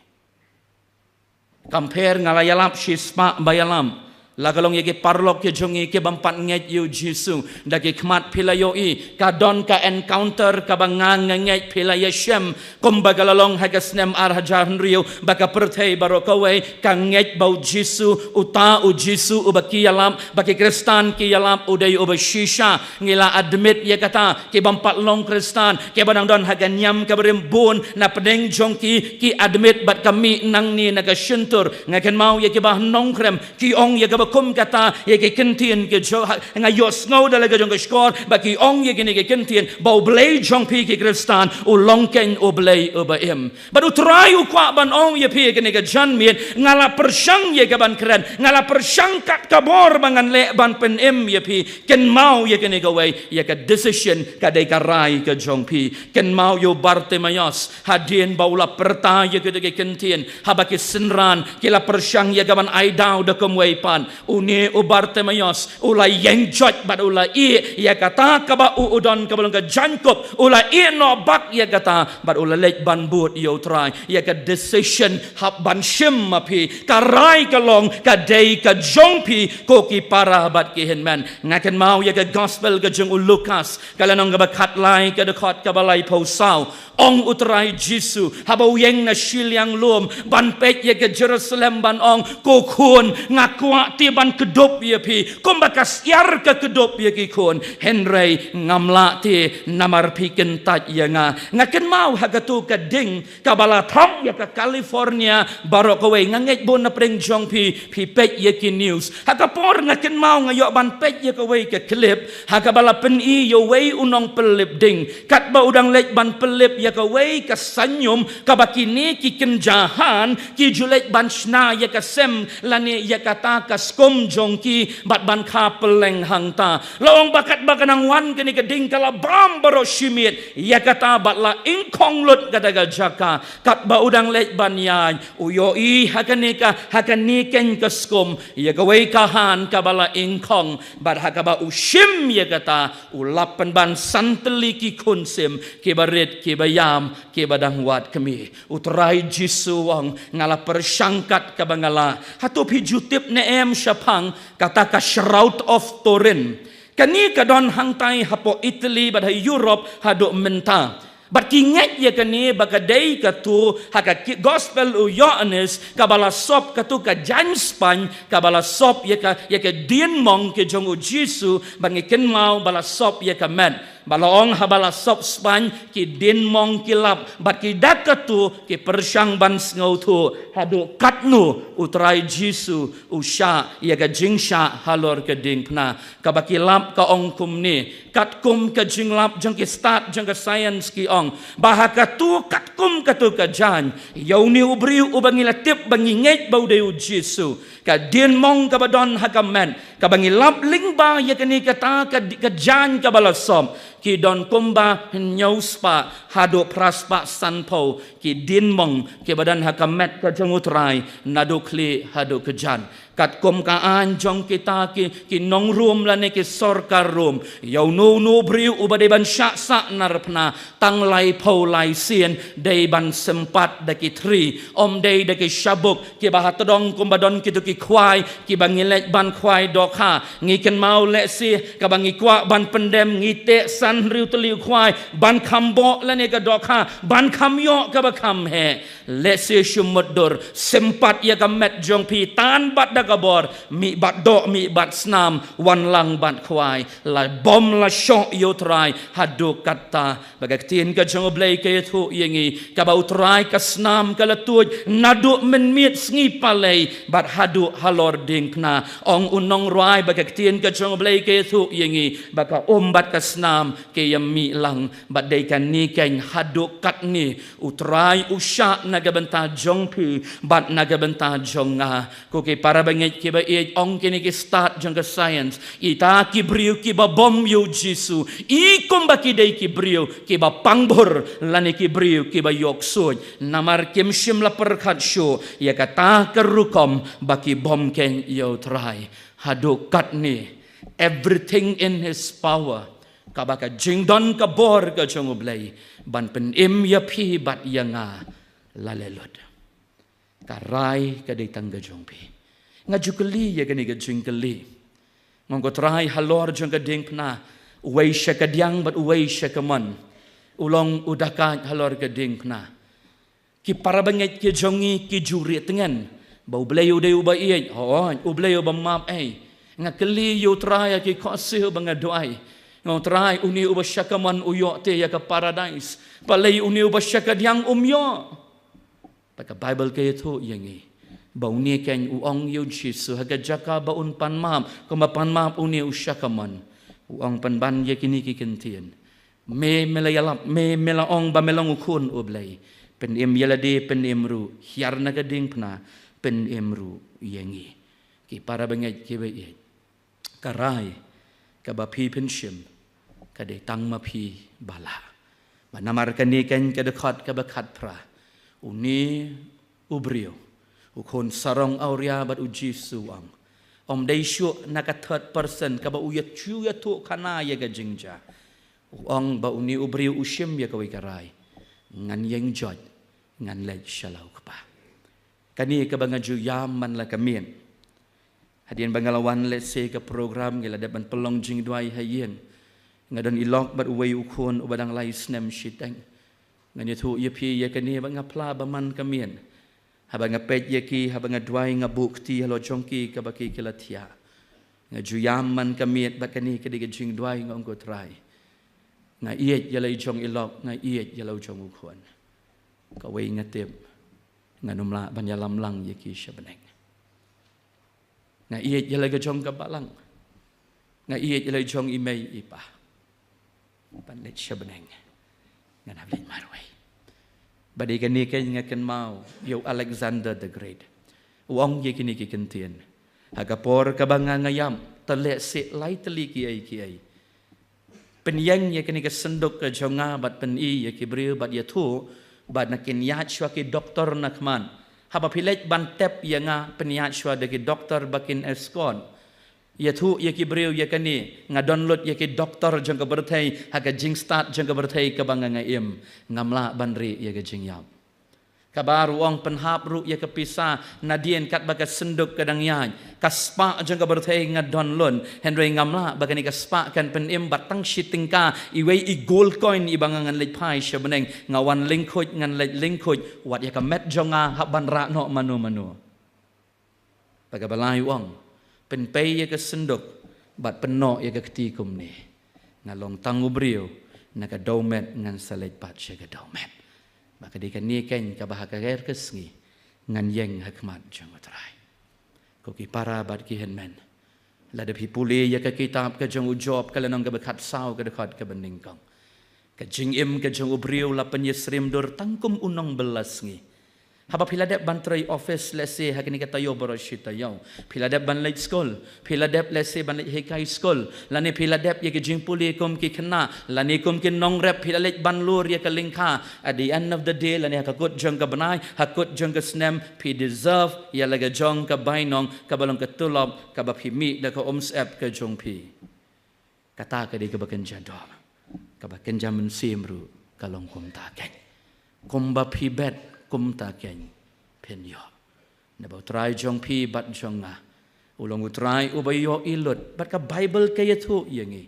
Compare, nga la ïalap shispah ba ïalam, la ka long ïa ki paralok ki jong ngi ki bym pat ngeit ïa u Jisu. Da ki khmat phi la ïohi, ka don ka encounter kaba nga nga ngeit phi la ïashem, kumba ka la long ha ka snem ar hajar hynriew, ba ka pyrthei baroh kawei ka ngeit ba u Jisu, uta u Jisu uba ki ïalap, ba ki Khristan ki ïalap, u dei uba shisha. Ngi la admit ïa kata. Ki bym pat long Khristan, kiba dang don ha ka niam kaba rim, bun na pdeng jong ki ki admit bad ka mih nangne na ka shyntur. Nga kynmaw ïa kiba ha Nongkrem, ki ong ïa kaba kum kata, ïa ki kyntien ki jong, ha, nga ïohsngew da la ka jong ka shkor ba ki ong ïa kine ki kyntien, ba U Blei jong phi ki Khristan u long keiñ U Blei uba im. Bad U Trai u kwah ban ong ïa phi ïa kane ka janmiet, nga la pyrshang ïa ka ban kren, nga la pyrshang kat ka bor ba ngan leh ban pynim ïa phi. Kynmaw ïa kane kawei, ïa ka decision ka dei ka rai ka jong phi. Kynmaw ïa u Bartimaeus, hadien ba u la pyrta ïa kito ki kyntien, haba ki synran ki la pyrshang ïa ka ban ai daw da kumwei pat, une u Bartimaeus u la ïeng joit bad u la ïeh ïa kata kaba u u don kaba long ka jaiñkup, u la ïeh noh bak ïa kata bad u la leit ban bud ïa U Trai. Ïa ka decision hap ban shim ma phi, ka rai ka long ka dei ka jong phi, ko ki para bad ki hynmen. Nga kynmaw ïa ka gospel ka jong u Lukas, ka lynnong kaba khatlai, ka dkhot kaba laiphew saw. Ong U Trai Jisu, haba u ïeng na shiliang lum ban peit ïa ka Jerusalem ban ong, ko khun, nga kwah te ban kdup ïa phi kumba ka syiar ka kdup ïa ki khun, hynrei ngam lah te namar phi kyntait ïa nga. Nga kynmaw ha kato ka ding kaba la thok ïa ka California baroh kawei, nga ngeit bun na pdeng jong phi phi peit ïa ki news. Ha ka por nga kynmaw nga ïoh ban peit ïa kawei ka clip ha kaba la pyni ïa uwei u nongpyllip ding, katba u dang leit ban pyllip ïa kawei ka saiñum kaba kine ki kynja han ki ju leit ban shna ïa ka sem lane ïa kata ka skum jong ki bad ban kha pylleng hangta. La ong ba katba ka nang wan kane ka ding ka la bam baroh shi miet ïa kata bad la ingkhong lut kata ka jaka. Katba u dang leit ban ïaid, u ïohi ha kane ka, ha kane keiñ ka skum ïa kawei ka han kaba la ingkhong, bad ha kaba u shim ïa kata, u lap pynban san tylli ki khun sim kiba rit, kiba ïam, kiba dang wad kmie. U Trai Jisu u ong, nga la pyrshang kat kaba nga lah. Hato phi ju tip ne em shaphang kata ka Shroud of Turin? Kane ka don hangtai hapoh Italy bad ha Europe haduh mynta. Bad ki ngeit ïa kane ba ka dei kato ha ka ki-, gospel u Ïoannis kaba la sop kato ka jaiñ Spain kaba la sop ïa ka, ïa ka dienmong ki jong u Jisu, bad ngi kynmaw ba la sop ïa ka met. Ba la ong haba la sop Spain ki dienmong ki lap, bad ki da kato ki pyrshang ban sngewthuh haduh katno U Trai Jisu u shah ïa ka jingshah halor ka diengphna. Kaba ki lap ka ong kumne, katkum ka jinglap jong ki stad jong ka science ki ong ba ha kato katkum kato ka jaiñ, ïa une u briew uba ngi la tip ba ngi ngeit ba u dei u Jisu, ka dienmong kaba don ha ka met, kaba ngi lap lyngba ïa kane kata ka di-, ka jaiñ kaba la sop, Ki don kumba hynñiew spah haduh phra spah sanphew ki diengmong kiba don ha ka met ka jong U Trai, naduh khlieh haduh kjat. Katkum ka aiñ jong kita ki, ki nong Rom lane ki sorkar Rom, ïa uno uno u briew uba dei ban shah sah narphna tang laiphew lai sien, dei ban sympat da ki thri, ym dei da ki shabuk, kiba ha tdong kumba don kito ki khwai, kiba ngi leit ban khwai dohkha. Ngi kynmaw lehse, kaba ngi kwah ban pyndem, ngi teh san hynriew tylli u khwai, ban kham boh lane ka dohkha, ban kham ïoh kaba kham heh. Lehse shu mutdur, sympat ïa ka met jong phi, tan bad da ka bor, mih bad doh, mih bad snam, wan lang bad khwai, la bom la shoh ïa U Trai, haduh katta, ba ka ktien ka jong U Blei ka ïathuh ïa ngi, kaba U Trai ka snam ka la tuid, naduh mynmiet sngi palei, bad haduh halor diengphna. Ong u nongrwai ba ka ktien ka jong U Blei ka ïathuh ïa ngi, ba ka um bad ka snam, ki ïa mih lang, bad dei kane keiñ haduh katne, U Trai u shah na ka bynta jong phi, bad na ka bynta jong nga. Ko ki para bangeit kiba ïeit, ong kine ki stad jong ka science, kita ki briew kiba bom ïa U Jisu, i kumba ki dei ki briew kiba pang bor, lane ki briew kiba ïoh ksuid. Namar kim shym la pyrkhat shuh ïa kata ka rukom ba ki bom keiñ ïa U Trai. Haduh katne, everything in his power, kaba ka jingdon ka bor ka jong U Blei, ban pynim ïa phi bad ïa nga, la leh lut. Ka rai ka dei tang ka jong phi. Nga ju kylli ïa kane ka jingkylli. Nga ong, ko Trai, halor jong ka diengphna, uwei sha kadiang bad uwei sha kamon, u long u dakait halor ka diengphna. Ki para bangeit ki jong ngi ki ju rieh tngen ba U Blei u dei uba ïeit, hooid, U Blei uba map ei. Nga kylli ïa U Trai ha ki khohsiew ba nga duwai. Nga ong, Trai, une uba sha kamon u ïoh te ïa ka paradais. Balei une uba sha kadiang um ïoh? Ba ka Baibl ka ïathuh ïa ngi ba une keiñ u ong ïa U Jisu, ha ka jaka ba un pan map, kumba pan map une u sha kamon, u ong, pynban ïa kine ki ktien. Me, me la ïalap, me, me la ong ba me long u Khun U Blei. Pynim ïa lade, pynim ruh, hiar na ka diengphna, pynim ruh ïa ngi. Ki para bangeit kiba ïeit, ka rai kaba phi pynshim ka dei tang ma phi ba lah. Ba namar kane keiñ ka dkhot kaba khatphra, une u briew, u khun sarong awria bad U Jisu u ong, ym dei shuh na ka third person kaba u ïa, shu ïathuh khana ïa ka jingjia. U ong ba une u briew u shim ïa kawei ka rai, ngan ïeng joit, ngan leit sha la U Kpa. Kane kaba nga ju ïam man la ka miet. Hadien ba nga la wan lehse ka program, ngi la dep ban pynlong jingduwai ha ïing. Nga don i lok bad uwei u khun uba dang lai snem shiteng. Ngan ïathuh ïa phi ïa kane ba nga phla ba man ka miet. Haba nga peit ïa ki, haba nga duwai, nga buh kti halor jong ki kaba ki, ki la thiah. Nga ju ïam man ka miet bad kane ka dei ka jingduwai, nga ong, ko Trai, nga ïeit ïa la i jong i lok, nga ïeit ïa la u jong u khun. Kawei nga tip, ngan ym lah ban ïalam lang ïa ki sha bneng. Nga ïeit ïa la ka jong ka balang. Nga ïeit ïa la jong i mei i pa. Ban leit sha bneng, ngan hap leit marwei. Ba dei kane keiñ nga kynmaw ïa u Alexander the Great. U ong ïa kine ki ktien. Ha ka por kaba nga nga ïap, te lehse lai tylli kiei kiei. Pynïeng ïa kane ka synduk ka jong nga bad pyni ïa ki briew bad ïathuh ba na kin ïaid shuwa ki doktor na khmat. Haba phi leit ban tep ïa nga, pynïaid shuwa da ki doktor ba kin escort. Ïathuh ïa ki briew ïa kane, nga don lut ïa ki doktor jong ka pyrthei, ha ka jingstad jong ka pyrthei kaba nga nga im, ngam lah ban rieh ïa ka jingïap. Kaba ruh ong pynhap ruh ïa ka pisa, nadien katba ka synduk ka dang ïaid. Ka spah jong ka pyrthei nga don lut, hynrei ngam lah ba kane ka spah kan pynim bad tang shi tyngka, iwei i gold coin iba nga ngan leit phai sha bneng, nga wan lyngkhuid ngan leit lyngkhuid, wat ïa ka met jong nga hap ban rah noh mano mano. Ba kaba lai u ong, pynpei ïa ka synduk bad pynnoh ïa ka kti kumne, nga long tang u briew na ka dewmet, ngan sa leit pat sha ka dewmet. Ba ka dei kane keiñ kaba ha ka ker ka sngi ngan ïeng ha khmat jong U Trai. Ko ki para bad ki hynmen, lada phi pule ïa ka kitab ka jong u Job, ka lynnong kaba khatsaw, ka dkhot kaba nyngkong, ka jingim ka jong u briew la pynïasyriem dur tang kum u nongbylla sngi. Haba phi la dep ban trei office lehse ha kine ki taïew baroh shi taïew, phi la dep ban leit skul, phi la dep lehse ban leit hikai skul, lane phi la dep ïa ki jingpule kum ki khynnah, lane kum ki nongrep, phi la leit ban lur ïa ka lyngkha. At the end of the day, lane ha ka kut jong ka bnai, ha kut jong ka snem, phi deserve ïa la ka jong ka bainong kaba long ka tulop kaba phi mih da ka umsyep ka jong phi. Kata ka dei kaba kynja doh. Kaba kynja mynsiem ruh ka long kumta keiñ. Kumba phi bet kumta keiñ phin ïoh. Naba U Trai jong phi bad jong nga u long U Trai uba ïohi lut, bad ka Baibl ka ïathuh ïa ngi.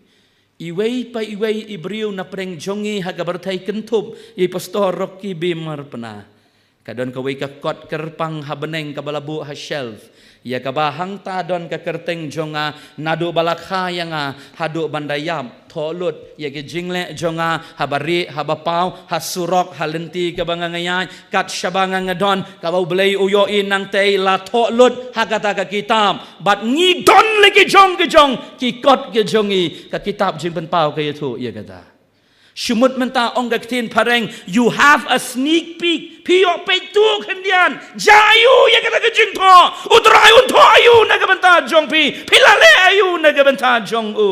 Iwei pa iwei i briew na pdeng jong ngi ha kaba pyrthei kynthup ïa i Pastor Rocky B Marpna, ka don kawei ka kot kyrpang ha bneng kaba la buh ha shelf, ïa kaba hangta don ka kyrteng jong nga, naduh ba la kha ïa nga haduh ban da ïap. Thoh lut ïa ki jingleh jong nga, haba rieh, haba paw, ha surok, ha lynti kaba nga nga ïaid, kat shaba nga nga don, kaba U Blei u ïohi nangtei, la thoh lut ha kata ka kitab. Bad ngi don la ki jong ki jong ki kot ki jong ngi, ka kitab Jingpynpaw ka ïathuh ïa kata. Shu mut mynta, ong ka ktien phareng, you have a sneak peek. Phi ïoh peit tu khyndiat. Jia aïu ïa kata ka jingthoh? U Trai un thoh aïu na ka bynta jong phi? Phi la leh aïu na ka bynta jong u?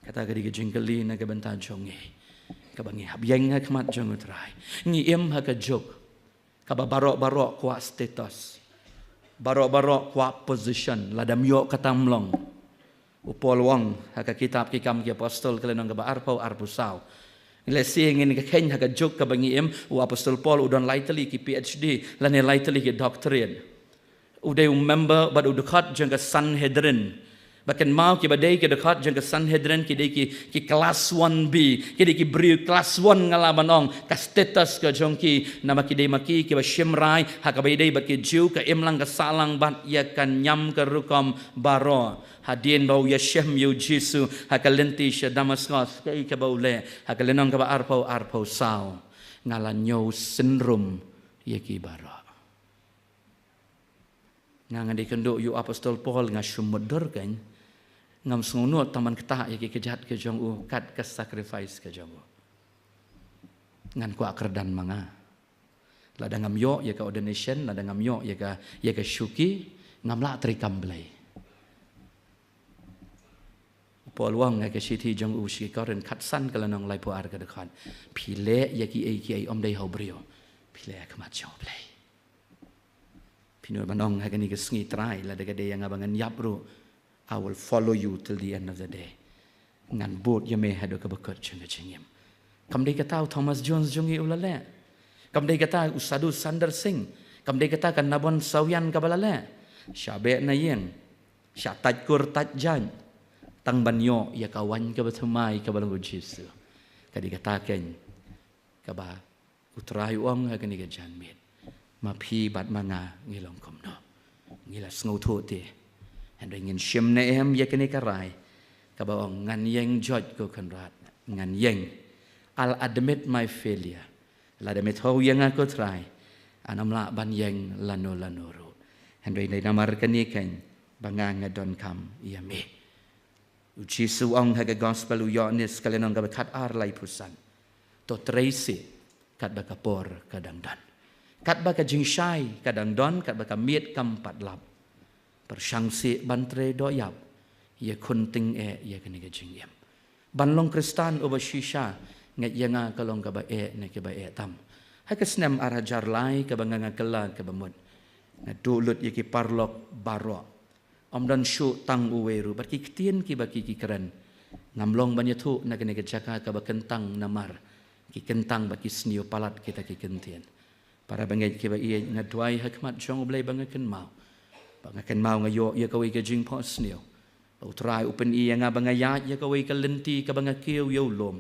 Kata ka dei ka jingkylli na ka bynta jong ngi, kaba ngi hap ïeng ha khmat jong U Trai. Ngi im ha ka juk kaba baroh baroh kwah status, baroh baroh kwah position, lada ym ïoh kata ym long. U Paul u ong ha ka kitab Ki Kam ki Apostol, ka lynnong kaba arphew, arphew saw. Lehse ngin ka kheiñ ha ka juk kaba ngi im, u Apostol Paul u don lai tylli ki P H D lane lai tylli ki doctorate. U dei u member bad u dkhot jong ka Sanhedrin. Ba kynmaw, kiba dei ki dkhot jong ka Sanhedrin ki dei ki, ki class one B, ki dei ki briew class one, nga lah ban ong, ka status ka jong ki, namar ki dei ma ki kiba shim rai ha kaba ïadei bad ki Jiw, ka imlang ka sahlang bad ïa ka niam ka rukom baroh. Hadien ba u ïashem ïa U Jisu ha ka lynti sha Damaskos, kaei kaba u leh? Ha ka lynnong kaba arphew, arphew saw, nga la ñiew synrum ïa ki baroh. Nga, nga dei kynduh ïa u Apostol Paul, nga shu mutdur keiñ. Ngam sngewnud tang ban ktah ïa ki kjat ka jong u, kat ka sacrifice ka jong u. Ngan kwah kyrdan ma nga. Lada ngam ïoh ïa ka ordination, lada ngam ïoh ïa ka, ïa ka shuki, ngam lah treikam Blei. U Paul u ong ha ka shithi jong u sha ki Korinth khatsan, ka lynnong laiphew ar, ka dkhot: Phi leh ïa kiei kiei ym dei ha u briew, phi leh ha khmat jong U Blei. Phi nud ban ong ha kane ka sngi, Trai, lada ka dei ïa nga ba ngan ïap ruh, I will follow you till the end of the day. Ngan bud ïa me haduh kaba kut jong ka jingim. Kam dei kata u Thomas Jones jong ngi u la leh? Kam dei kata u Sadhu Sundar Singh? Kam dei kata ka Nabon Sawian kaba la leh? Shah beh na ïing, shah tait kur tait jait, tang ban ïoh ïa ka waiñ kaba thymmai kaba long U Jisu. Ka dei kata keiñ kaba U Trai u ong ha kane ka janmiet. Ma phi bad ma nga ngi long kumno? Ngi la sngewthuh te. Hynrei ngin shim ne em ïa kane ka rai kaba ong, ngan ïeng, George, ko Kynrad, ngan ïeng. I'll admit my failure. Lada me thaw ïa nga, ko Trai, ngan ym lah ban ïeng lano lano ruh. Hynrei dei namar kane keiñ ba nga nga donkam ïa me. U Jisu u ong ha ka Gospel u Ïoannis, ka lynnong kaba khatar, laiphew san: To trei seh katba ka por ka dang don. Katba ka jingshai ka dang don, katba ka miet kam pat lap, pyrshang seh ban trei doh ïap, ïakhun tyngeh ïa kane ka jingim. Ban long Khristan uba shisha, ngeit ïa nga, ka long kaba eh na kiba eh tam. Ha ka snem ar hajar lai, kaba nga nga kylla kaba mut, nga duh lut ïa ki paralok baroh. Ym don shuh tang uwei ruh, bad ki ktien kiba ki, ki kren, ngam long ban ïathuh na kane ka jaka kaba kyntang, namar ki kyntang bad ki sniew palat kita ki kyntien. Para bangeit kiba ïeit, nga duwai ha khmat jong U Blei ba nga kynmaw, ba nga kynmaw nga ïoh ïa kawei ka jingphohsniew. Ba U Trai u pyni ïa nga ba nga ïaid ïa kawei ka lynti kaba nga kiew ïa u lum.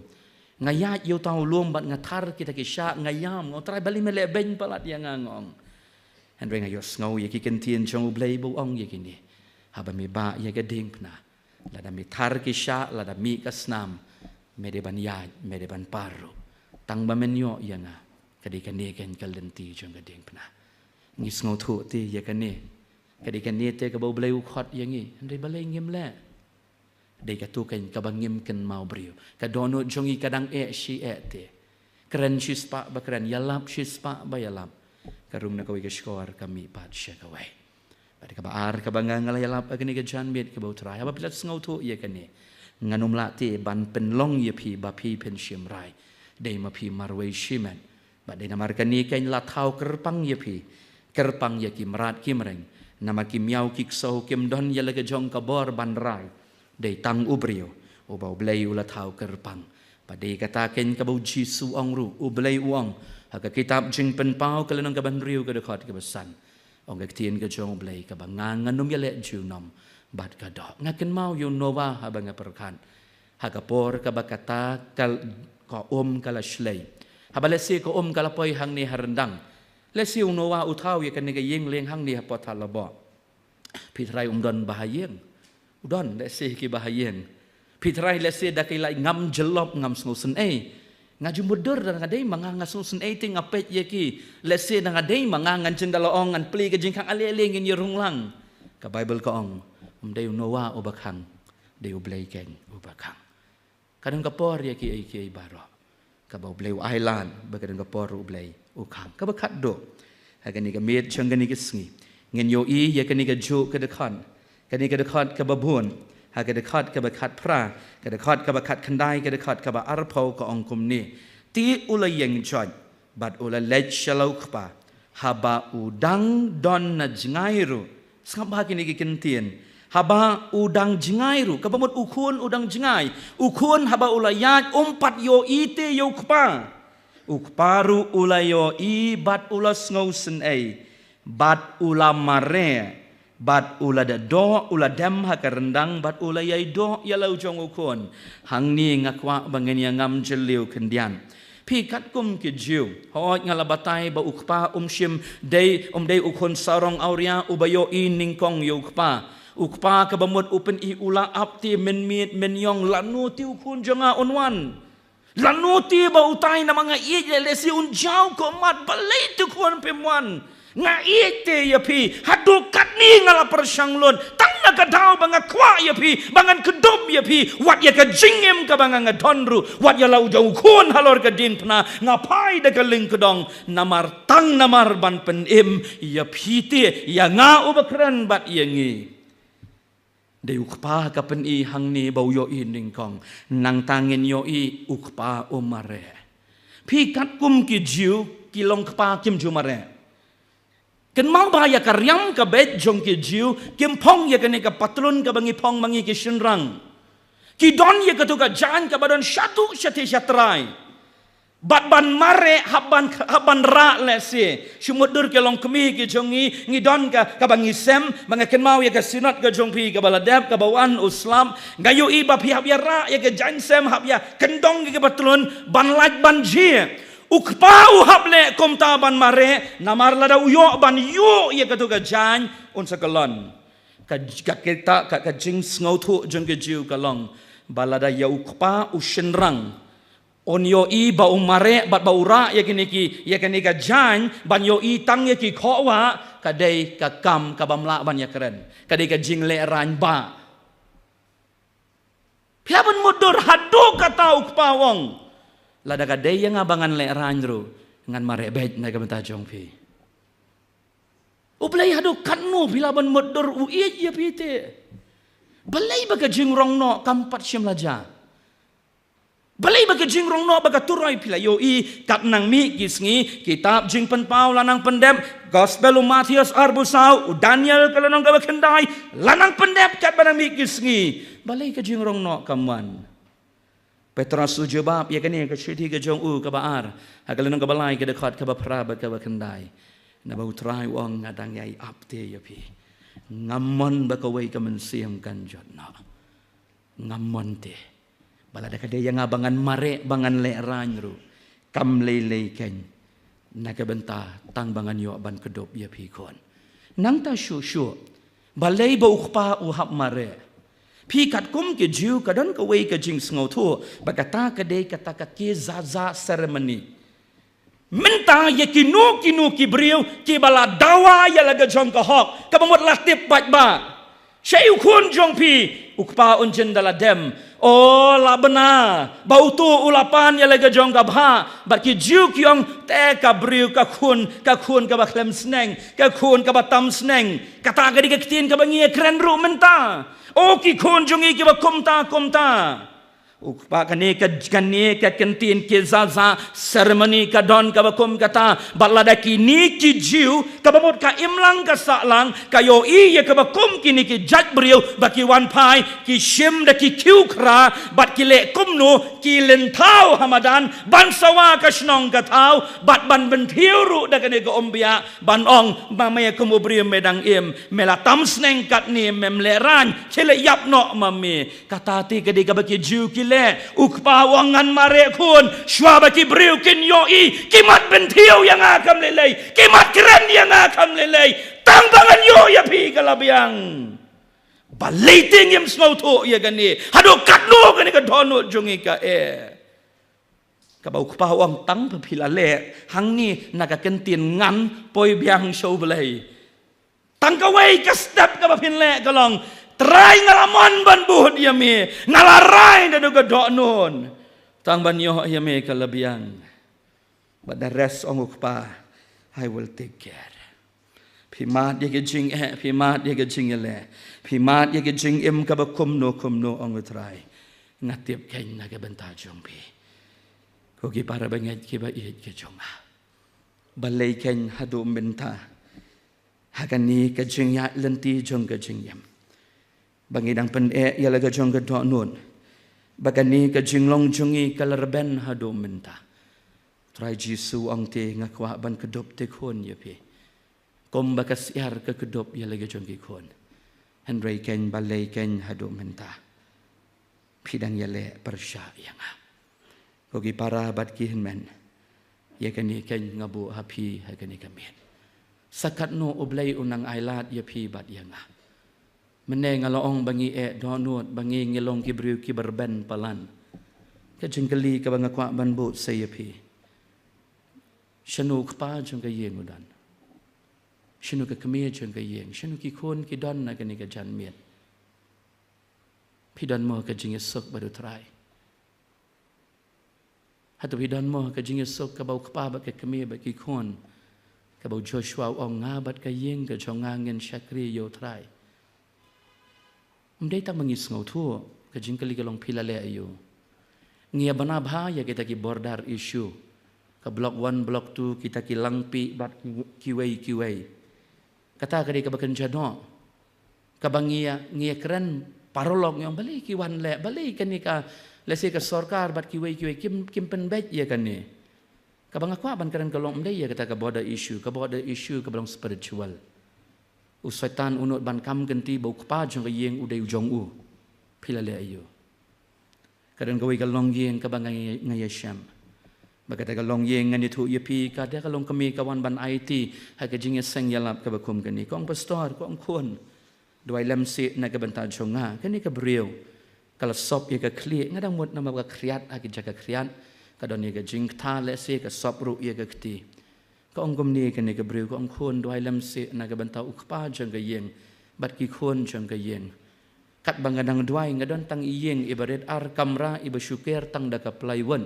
Nga ïaid ïa uta u lum bad nga thar kita ki shah, nga ïam, nga ong, Trai, balei me leh beiñ palat ïa nga, nga ong. Hynrei nga ïohsngew ïa ki kyntien jong U Blei ba u ong ïa kine: Haba me bah ïa ka diengphna, lada me thar ki shah, lada mih ka snam, me dei ban ïaid, me dei ban par ruh. Tang ba men ïoh ïa nga, ka dei kane keiñ ka lynti jong ka diengphna. Ngi sngewthuh te ïa kane. Ka dei kane te kaba U Blei u khot ïa ngi. Hynrei balei ngim leh? Dei katu keiñ kaba ngim kynmaw briew. Ka dohnud jong ngi ka dang eh shi eh te. Kren shispah ba kren, ïalap shispah ba ïalap. Ka rung na kawei ka shkor, ka mih pat sha kawei. Bad kaba ar kaba nga nga la ïalap ha kane ka janmiet, kaba U Trai, haba phi la sngewthuh ïa kane, ngan ym lah te ban pynlong ïa phi ba phi phin shim rai. Dei ma phi marwei shimet. Bad dei namar kane ka la thaw kyrpang ïa phi, kyrpang ïa ki mrad ki mreng. Namar ki miaw ki ksew kim don ïa la ka jong ka bor ban rai. Dei tang u briew uba U Blei u la thaw kyrpang. Bad dei kata keiñ kaba U Jisu ong ruh, U Blei u ong ha ka kitab Jingpynpaw ka lynnong kaba hynriew, ka dkhot kaba san. Ong ka ktien ka jong U Blei, kaba nga ngan ym ïaleh junom bad ka doh. Nga kynmaw ïa u Noah haba nga pyrkhat ha ka por kaba kata ka, ka um ka la shlei. Haba lehse ka um ka la poi hangne ha ryndang, lehse u Noah u thaw ïa kane ka ïing lieng hangne hapoh thal laboh. Phi trai um don ba ha ïing. U don lehse ki ba ha ïing. Phi trai lehse da ki la ong, ngam jyllop, ngam sngewsynei. Nga ju mutdur, da nga dei ma nga nga sngewsynei te nga peit ïa ki. Lehse da nga dei ma nga ngan jin da la ong, ngan plie ka jingkhang, ale ale ngin ïa rung lang. Ka Baibl ka ong, ym dei u Noah uba khang, dei U Blei keiñ uba khang. Ka don ka por ïa kiei kiei baroh kaba U Blei u ailad, bad ka don ka por U Blei u khang. Kaba khatduh, ha kane ka miet jong kane ka sngi, ngin ïohi ïa kane kajuh ka dkhot, kane ka dkhot kaba bun, ha ka dkhot kaba khatphra, ka dkhot kaba khatkhyndai, ka dkhot kaba arphew, ka ong kumne: Te u la ïeng joit bad u la leit sha la u kpa, haba u dang don na jngai ruh. Sngap bha kine ki kyntien. Haba u dang jngai ruh, kaba mut u khun u dang jngai. U khun haba u la ïaid um pat ïohi te ïa u kpa. U kpa ruh u la ïohi bad u la sngewsynei. Bad u la mareh, bad u la da doh, u la dem ha ka ryndang, bad u la ïai doh ïa la u jong u khun. Hangne nga kwah ba ngin ïa ngam jylliew khyndiat. Phi katkum ki Jiw, hooid nga la batai ba u kpa um shym dei, um dei u khun sarong awria uba ïohi nyngkong ïa u kpa. U kpa kaba mut u pyni u la ap te mynmiet mynïong, lano te u khun jong nga un wan. Lano te ba utai namar nga ïeit lehse un jaw khmat, balei te khun phim wan. Nga ïeit te ïa phi, haduh katne nga la pyrshang lut, tang na ka daw ba nga kwah ïa phi, ba ngan kdup ïa phi, wat ïa ka jingim kaba nga nga don ruh, wat ïa la u jong u khun halor ka diengphna, nga phai da ka lyngkdong, namar tang namar ban pynim ïa phi te, ïa nga uba kren bad ïa ngi. Dei u kpa ka pyni hangne ba u ïohi nyngkong. Nangta ngin ïohi u kpa u mareh. Phi katkum ki Jiw ki long kpa kim ju mareh. Kynmaw ba ïa ka riam ka beit jong ki Jiw kim phong ïa kane ka patlun kaba ngi phong ma ngi ki shynrang. Ki don ïa kato ka jaiñ kaba don shaduh shatei shatrai. Bad ban mareh, hap ban, hap ban rah lehse. Shu mutdur ki longkmie ki jong ngi, ngi don ka, kaba ngi sem, ba nga kynmaw ïa ka Synod ka jong phi, kaba la dep, kaba wan u slap. Nga ïohi ba phi hap ïa rah ïa ka jaiñ sem, hap ïa kyndong ïa ka patlun, ban lait ban jhieh. U kpa u hap leh kumta ban mareh, namar lada u ïoh ban ïuh ïa kato ka jaiñ, un sa kyllon. Ka, ka kita, ka, ka jingsngewthuh jong ki Jiw ka long ba lada ïa u kpa u shynrang un ïohi ba u mareh bad ba u rah ïa kine ki, ïa kane ka jaiñ, ban ïohi tang ïa ki khohwah, ka dei ka kam kaba ym lah ban ïakren, ka dei ka jinglehrain bah. Phi lah ban mutdur, haduh katta u kpa u ong, lada ka dei ïa nga ba ngan lehrain ruh, ngan mareh beit na ka bynta jong phi. U Blei haduh katno phi lah ban mutdur, u ïeit ïa phi te. Balei ba ka jingrong noh kam pat shym la jia? Balei ba ka jingrong noh ba ka turoi? Phi la ïohi, katba nang mih ki sngi, kitab Jingpynpaw la nang pyndep, Gospel u Mathaios arphew saw, u Daniel ka lynnong kaba khyndai la nang pyndep katba nang mih ki sngi. Balei ka jingrong noh kam wan? Petros u jubab ïa kane ha ka shithi ka jong u kaba ar, ha ka lynnong kaba lai, ka dkhot kaba phra bad kaba khyndai. Naba U Trai u ong, nga dang ïai ap te ïa phi. Ngam mon ba kawei ka mynsiem kan jot noh. Ngam mon te ba lada ka dei ïa nga ba ngan mareh, ba ngan lehrain ruh, kam lei lei keiñ, na ka bynta tang ba ngan ïoh ban kdup ïa phi khun. Nangta shuh shuh, balei ba u kpa u hap mareh? Phi katkum ki Jiw ka don kawei ka jingsngewthuh ba kata ka dei kata ka kezazah ceremony. Mynta ïa kino kino ki briew kiba la dawa ïa la ka jong ka hok, kaba mut la tip paidbah, shaei u khun jong phi, U kpa un jin da la dem. O la bna. Ba utu u la pan ïa la ka jong ka bha. Bad ki Jiw ki ong te ka briew ka khun, ka khun kaba khlem sneng, ka khun kaba tam sneng. Kata ka dei ka ktien kaba ngi ïa kren ruh mynta. O ki khun jong ngi kiba kumta, kumta. U kpa kane ka, kane ka kyntien ki za za ceremony ka don kaba kum kata. Bad lada kine ki Jiw, kaba mut ka imlang ka sahlang, ka ïohi ïa kaba kum kine ki jait briew, ba ki wan phai, ki shim da ki khiew khra, bad ki leh kumno, ki lynthaw ha madan, ban sawa ka shnong ka thaw, bad ban bynthiew ruh da kane ka umbiah, ban ong, ma me kum u briew me dang im, me la tam sneng katne mem lehraiñ, khie leit ïap noh ma me. Kata te ka dei kaba ki Jiw ki leh. U kpa u ong ngan mareh khun. Shuwa ba ki briew kin ïohi. Ki mat bynthiew ïa nga kam lei lei. Ki mat kren ïa nga kam lei lei. Tang ba ngan ïoh ïa phi ka la biang. Balei te ngim sngewthuh ïa kane. Haduh katno kane ka dohnud jong ngi ka eh. Kaba u kpa u ong tang ba phi la leh. Hangne na ka kyntien ngan poi biang sha U Blei. Tang kawei ka step kaba phin leh ka long. Trai nga la mon ban bud ïa me. Nga la rai naduh ka dohnud. Tang ban ïoh ïa me ka la biang. But the rest ong u kpa. I will take care. Phi mad ïa ka jingeh, phi mad ïa ka jingïaleh. Phi mad ïa ka jingim kaba kumno kumno ong u Trai. Nga tip kein na ka bynta jong phi. Ko ki para bangeit kiba ïeit ka jong nga. Balei kein haduh mynta. Ha kane ka jingïaid lynti jong ka jingim. Ba ngi dang pyneh ïa la ka jong ka dohnud. Ba kane ka jinglong jong ngi ka la rben haduh mynta. Trai Jisu ong te nga kwah ban kdup te khun ïa phi. Kumba ka syiar ka kdup ïa la ka jong ki khun. Hynrei kein balei kein haduh mynta. Phi dang ïaleh pyrshah ïa nga. Ko ki para bad ki hynmen. Ïa kane kein nga buh ha phi ha kane ka miet. Sa katno U Blei u nang ailad ïa phi bad ïa nga. Mynne nga la ong ba ngi eh dohnud ba ngi ngi long ki briew kiba rben palat. Ka jingkylli kaba nga kwah ban buh sa ïa phi. Shano u kpa jong ka ïing u don. Shano ka kmie jong ka ïing. Shano ki khun ki don na kane ka janmiet. Phi don mo ka jingïasuk bad u Trai. Hato phi don mo ka jingïasuk kaba u kpa bad ka kmie bad ki khun. Kaba u Joshua u ong nga bad ka ïing ka jong nga ngin shakri ïa u Trai. Ym dei tang ba ngi sngewthuh, ka jingkylli ka long phi la leh aïu. Ngi ïa bna bha ïa kita ki border issue. Ka block one, block two, kita ki Langpih bad ki, kiwei, kiwei. Kata ka dei kaba kynja noh. Kaba ngi ïa, ngi ïa kren paralok ngi ong balei ki wan leh, balei kane ka, lehse ka sorkar bad kiwei kiwei kim, kim pynbeit ïa kane. Kaba nga kwah ban kren ka long ym dei ïa kata ka border issue, ka border issue kaba long spiritual. U Soitan u nud ban kam kynti ba u kpa jong ka ïing u dei u jong u. Phi la leh aïu. Ka don kawei ka longïing kaba nga, nga ïa shem. Ba kata ka longïing ngan ïathuh ïa phi ka dei ka longkmie ka wan ban aiti ha ka jingïaseng ïalap kaba kum kane. Ka ong pastor, ka ong khun. Duwai lem seh na ka bynta jong nga. Kane ka briew. Ka la sop ïa ka khlieh, nga dang mut namar ka khriat ha ka jaka khriat. Ka don ïa ka jingkta lehse ka sop ruh ïa ka kti. Ka ong kumne kane ka briew, ka ong khun duwai lem seh na ka bynta u kpa jong ka ïing, bad ki khun jong ka ïing. Katba nga dang duwai nga don tang i ïing iba rit ar kamra iba shu ker tang da ka plywood.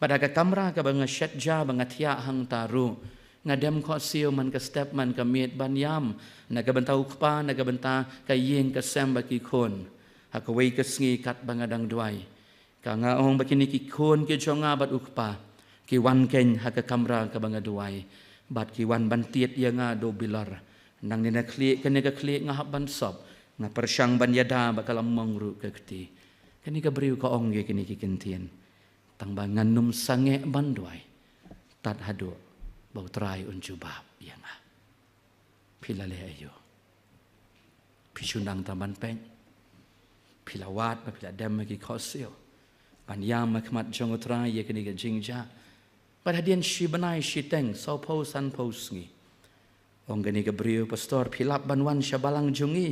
Bad ha ka kamra kaba nga shet ja ba nga thiah hangta ruh. Nga dem khohsiew man ka step man ka miet ban ïam. Na ka bynta u kpa, na ka bynta ka ïing ka sem bad ki khun. Ha kawei ka sngi katba nga dang duwai. Ka nga ong ba kine ki khun ki jong nga bad u kpa. Ki wan kein ha ka kamra kaba nga duwai. Bad ki wan ban tied ïa nga da u bilor. Nangne na khlieh kane ka khlieh nga hap ban sop. Nga pyrshang ban ïada bad ka la mong ruh ka kti. Kane ka briew ka ong ïa kine ki kyntien. Tang ba ngan ym sangeh ban duwai. Tad haduh ba u Trai un jubab ïa nga. Phi la leh aïu. Phi shu nang tang ban peit. Phi la wad ba phi la dem ha ki khohsiew. Ban ïam ha khmat jong u Trai ïa kane ka jingjia. Bad hadien shi bnai shi teng, sawphew sanphew sngi. Ong kane ka briew, pastor, phi lap ban wan sha balang jong ngi.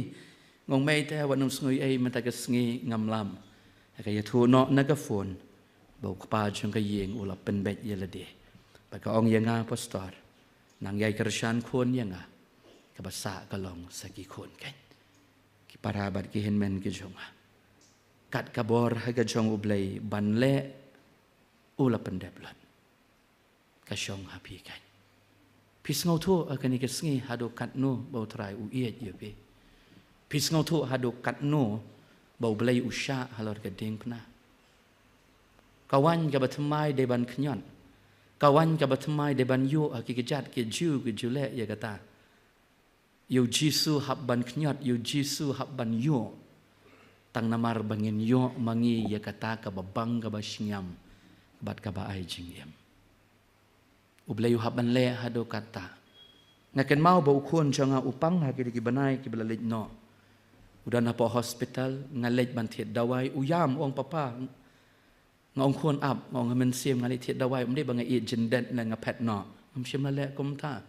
Nga ong mei te wat nym sngew ei mynta ka sngi ngam lap. Ha ka ïathuh noh na ka phone. Ba u kpa jong ka ïing u la pynbeit ïa lade. Bad ka ong ïa nga pastor. Nang ïai kyrshan khun ïa nga. Kaba sah ka long sa ki khun kein. Ki para bad ki hynmen ki jong nga, kat ka bor ha ka jong U Blei ban leh, u la pyndep lut. Ka shong ha phi kein. Phi sngewthuh ha kane ka sngi haduh katno ba U Trai u ïeit ïa phi? Phi sngewthuh haduh katno ba U Blei u shah halor ka diengphna? Ka waiñ kaba thymmai dei ban khñiot. Ka waiñ kaba thymmai dei ban ïuh ha ki kjat ki ju ki ju leh ïa kata. Ïa U Jisu hap ban khñiot, ïa U Jisu hap ban ïuh. Tang namar ba ngin ïoh ma ngi ïa kata kaba bang kaba shngiam bad kaba ai jingim. U Blei u hap ban leh haduh katta. Nga kynmaw ba u khun jong nga u pang ha kine ki bnai kiba la leit noh. U don hapoh hospital, nga leit ban thied dawai, u ïam, u ong, "Papa, nga ong khun ap, nga ong ha mynsiem nga leit thied dawai, ym dei ba nga ïeit jyndet ne nga phet noh." Ngam shym la leh kumta.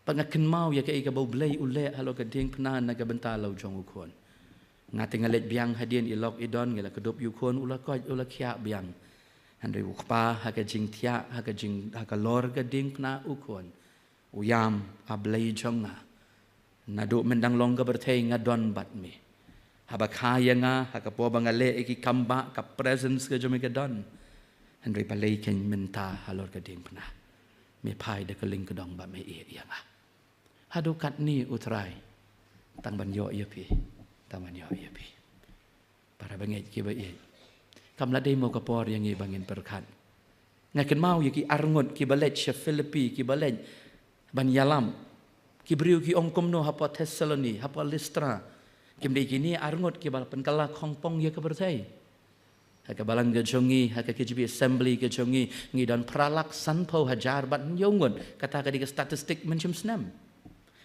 Bad nga kynmaw ïa kaei kaba U Blei u leh halor ka diengphna na ka bynta la u jong u khun. Nga te nga leit biang hadien i lok i don, ngi la kdup ïa u khun, u la koit, u la khiah biang. Hynrei u kpa ha ka jingthiah, ha ka jing, ha ka lor ka diengphna u khun. U ïam, "A Blei jong nga, naduh myndang long ka pyrthei nga don bad me. Haba kha ïa nga, ha ka por ba nga leh ïa ki kam bah, ka presence ka jong me ka don. Hynrei balei kein mynta halor ka diengphna me phai da ka lyngkdong ba me ïeh ïa nga?" Haduh katne U Trai tang ban ïoh ïa phi, tang ban ïoh ïa phi. Para bangeit kiba ïeit, kam la dei mo ka por ïa ngi ba ngin pyrkhat. Nga kynmaw ïa ki arngut kiba leit sha Philippi, kiba leit ban ïalam. Ki briew ki ong kumno hapoh Thessaloni, hapoh Listra? Kim dei kine arngut kiba la pynkylla khongpong ïa ka pyrthei? Ha ka balang ka jong ngi, ha ka K J B assembly ka jong ngi, ngi don phra lak sanphew hajar bad hynñiew ngut. Kata ka dei ka statistic mynshem snem.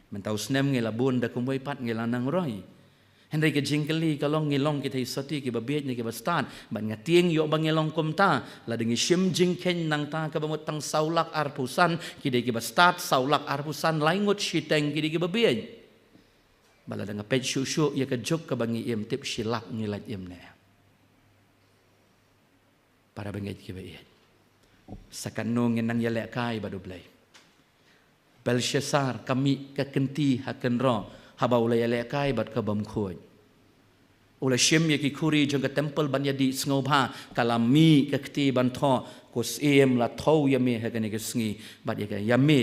Mynta u snem ngi la bun da kumwei pat, ngi la nang roi. Hynrei ka jingkylli ka long, ngi long kita i sotti kiba bieit ne kiba stad? Bad nga tieng ïoh ba ngi long kumta, lada ngi shim jingkheiñ nangta kaba mut tang saw lak arphew san ki dei kiba stad, saw lak arphew san lai ngut shiteng ki dei kiba bieit. Bad lada nga peit shuh shuh ïa ka juk kaba ngi im, tip shi lak ngi lait im ne. Para bangeit kiba ïeit, sa katno ngin nang ïalehkai bad U Blei? Belshassar ka mih ka kynti ha kynroh haba u la ïalehkai bad ka bym khuid. U la shim ïa ki khuri jong ka temple ban ïadih sngewbha, ka la mih ka kti ban thoh, "Ko Syiem, la thew ïa me ha kane ka sngi, bad ïa ka, ïa me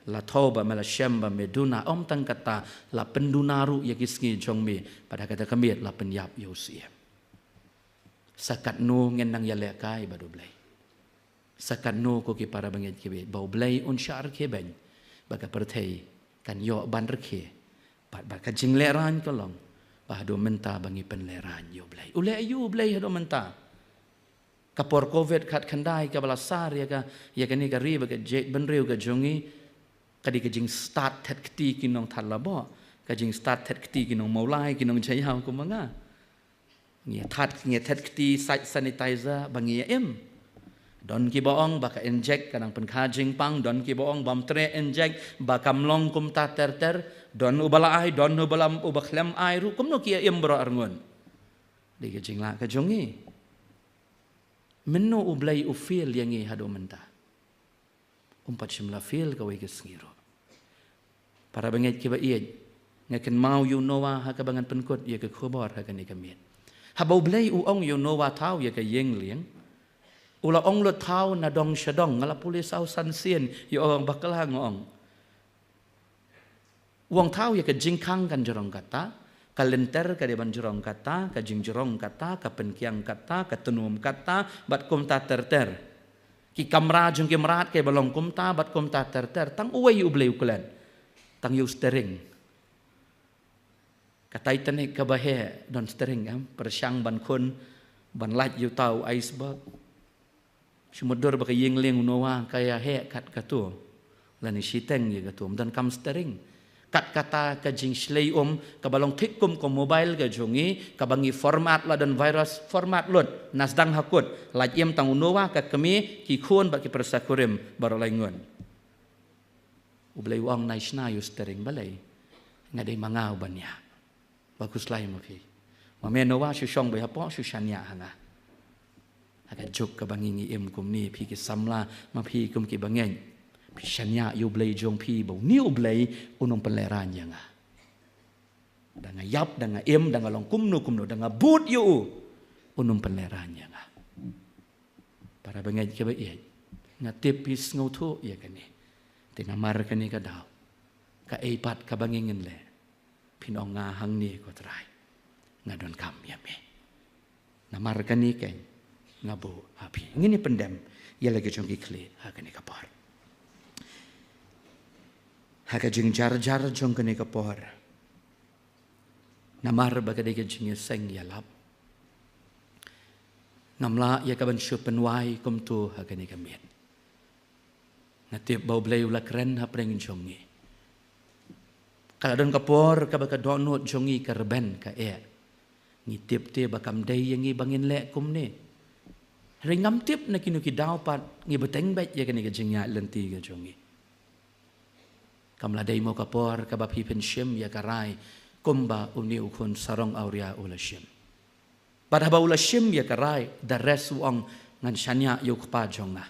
la thew ba me la shem ba me duna. Ym tang kata, la pynduna ruh ïa ki sngi jong me, bad ha kata ka miet la pynïap ïa u Syiem." Sa katno ngin nang ïalehkai bad U Blei? Sa katno, ko ki para bangeit kiba ïeit, ba U Blei un shah rkhie beiñ, ba ka pyrthei kan ïoh ban rkhie? Bad ba ka jinglehrain ka long ba haduh mynta ba ngi pynlehrain ïa U Blei. U leh aïu U Blei haduh mynta? Ka por covid khatkhyndai kaba la sar ïa ka, ïa kane ka ri bad ka jaitbynriew ka jong ngi, ka dei ka jingstad thet kti ki nongthadralboh, ka jingstad thet kti ki nongmawlai, ki nongjaïaw kum ma nga. Ngi ïa that, ngi ïa thet kti sait sanitizer ba ngi ïa im. Don kiba ong ba ka injek ka nang pynkha jingpang, don kiba ong bym treh injek ba kam long kumta ter ter, don uba la ai, don uba la, uba khlem ai ruh, kumno ki ïa im baroh arngut? Dei ka jinglah ka jong ngi. Mynno U Blei u fail ïa ngi haduh mynta? Um pat shym la fail kawei ka sngi ruh. Para bangeit kiba ïeit, nga kynmaw ïa u Noah ha kaba ngan pynkut ïa ka khubor ha kane ka miet. Haba U Blei u ong ïa u Noah thaw ïa ka ïing lieng, u la ong lut thaw na dong sha dong, nga la pule saw san sien, ïa u ong bakla nga ong. U ong thaw ïa ka jingkhang kan jrong kata, ka lynter ka dei ban jrong kata, ka jingjrong kata, ka pynkiang kata, ka tnum kata, bad kumta ter ter. Ki kamra jong ki mrad ka dei ban long kumta bad kumta ter ter. Tang uwei U Blei u klet. Tang ïa u steering. Ka Titanic kaba heh don steering, em, pyrshang ban khun, ban lait ïa uta u iceberg. Shu mutdur ba ka ïing lieng u Noah ka ïa heh kat katu. Lane shiteng ïa katu, ym don kam steering. Kat kata ka jingshlei um kaba long thik kum ka mobile ka jong ngi, kaba ngi format la don virus, format lut, na sdang ha kut, lait im tang u Noah, ka kmie, ki khun bad ki pyrsa kurim baroh lai ngut. U Blei u ong nai shna ïa u steering, balei? Nga dei ma nga u ban ïa. Ba khuslai ma phi. Ma me Noah shu shong beit hapoh, shu shaniah ha nga. Ha ka juk kaba ngi ngi im kumne, phi ki samla, ma phi kum ki bangeit, phi shaniah ïa U Blei jong phi ba une U Blei un ym pynlehrain ïa nga. Da nga ïap, da nga im, da nga long kumno kumno, da nga bud ïa u, un ym pynlehraiñ ïa nga. Para bangeit kiba ïeit, nga tip phi sngewthuh ïa kane. Te namar kane ka daw, kaei pat kaba ngi ngin leh? Phin ong, nga hangne ko Trai, nga donkam ïa me. Namar kane keiñ nga buh ha phi. Ngin ïa pyndem ïa la ka jong ki khlieh ha kane ka por. Ha ka jingjarjar jong kane ka por, namar ba ka dei ka jingïaseng ïalap, ngam lah ïa ka ban shu pynwai kumto ha kane ka miet. Nga tip ba U Blei u la kren hapdeng jong ngi. Ka la don ka por kaba ka dohnud jong ngi ka rben ka eh. Ngi tip te ba kam dei ïa ngi ba ngin leh kumne. Hynrei ngam tip na kino ki daw pat ngi bteng beit ïa kane ka jingïaid lynti ka jong ngi. Kam la dei mo ka por kaba phi pynshim ïa ka rai kumba une u khun sarong awria u la shim? Bad haba u la shim ïa ka rai, the rest u ong, ngan shaniah ïa u kpa jong nga.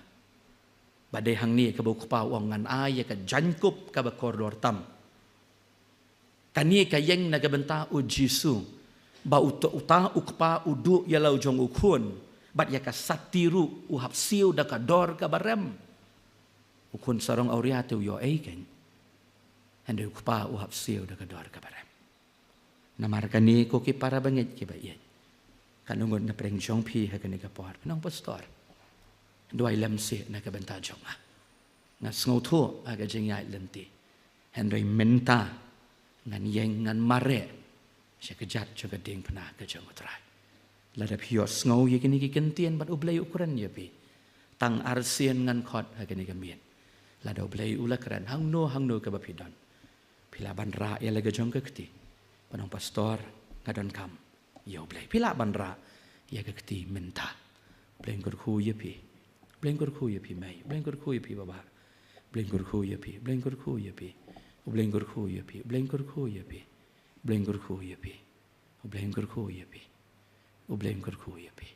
Bad dei hangne kaba u kpa u ong, ngan ai ïa ka jaiñkup kaba kordor tam. Kane ka ïeng na ka bynta U Jisu, ba uta, uta u kpa u duh ïa la u jong u khun, bad ïa ka sati ruh u hap siew da ka dor kaba rem. U khun sarong awria te u ïoh ei keiñ, hynrei u kpa u hap siew da ka dor kaba rem. Namar kane ko ki para bangeit kiba ïeit, kan ong ngut na pdeng jong phi ha kane ka por, phin ong, Pastor, duwai lem seh na ka bynta jong nga. Nga sngewthuh ha ka jingïaid lynti, hynrei mynta ngan ïeng, ngan mareh sha ka jait jong ka diengphna ka jong U Trai. Lada phi ïohsngew ïa kine ki kyntien bad U Blei u kren ïa phi, tang arsien ngan khot ha kane ka miet. Lada U Blei u la kren, hangno hangno kaba phi don, phi lah ban rah ïa la ka jong ka kti, ban ong, Pastor, nga donkam ïa U Blei. Phi lah ban rah ïa ka kti mynta. U Blei un kyrkhu ïa phi. U Blei un kyrkhu ïa phi mei. U Blei un kyrkhu ïa phi baba. U Blei un kyrkhu ïa phi. U Blei un kyrkhu ïa phi. U Blei un kyrkhu ïa phi. U Blei un kyrkhu ïa phi. U Blei un kyrkhu ïa phi. U Blei un kyrkhu ïa phi. U Blei un kyrkhu ïa phi.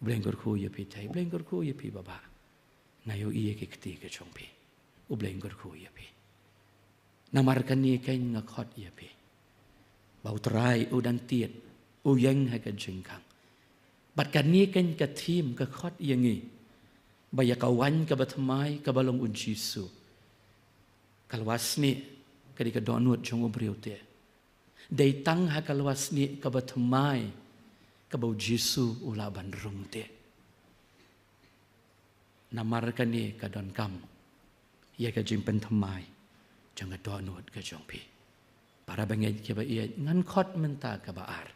U Blei un kyrkhu ïa phi Trai. U Blei un kyrkhu ïa phi baba. Nga ïohi ïa ki kti ki jong phi. U Blei un kyrkhu ïa phi. Namar kane keiñ nga khot ïa phi, ba U Trai u dang tied, u ïeng ha ka jingkhang. Bad kane keiñ ka theme ka khot ïa ngi, ba ïa ka waiñ kaba thymmai kaba long U Jisu, ka lwasnieh ka dei ka dohnud jong u briew te. Dei tang ha ka lwasnieh kaba thymmai kaba U Jisu u lah ban rung te. Namar kane ka donkam ïa ka jingpynthymmai jong ka dohnud ka jong phi. Para bangeit kiba ïeit, ngan khot mynta kaba ar.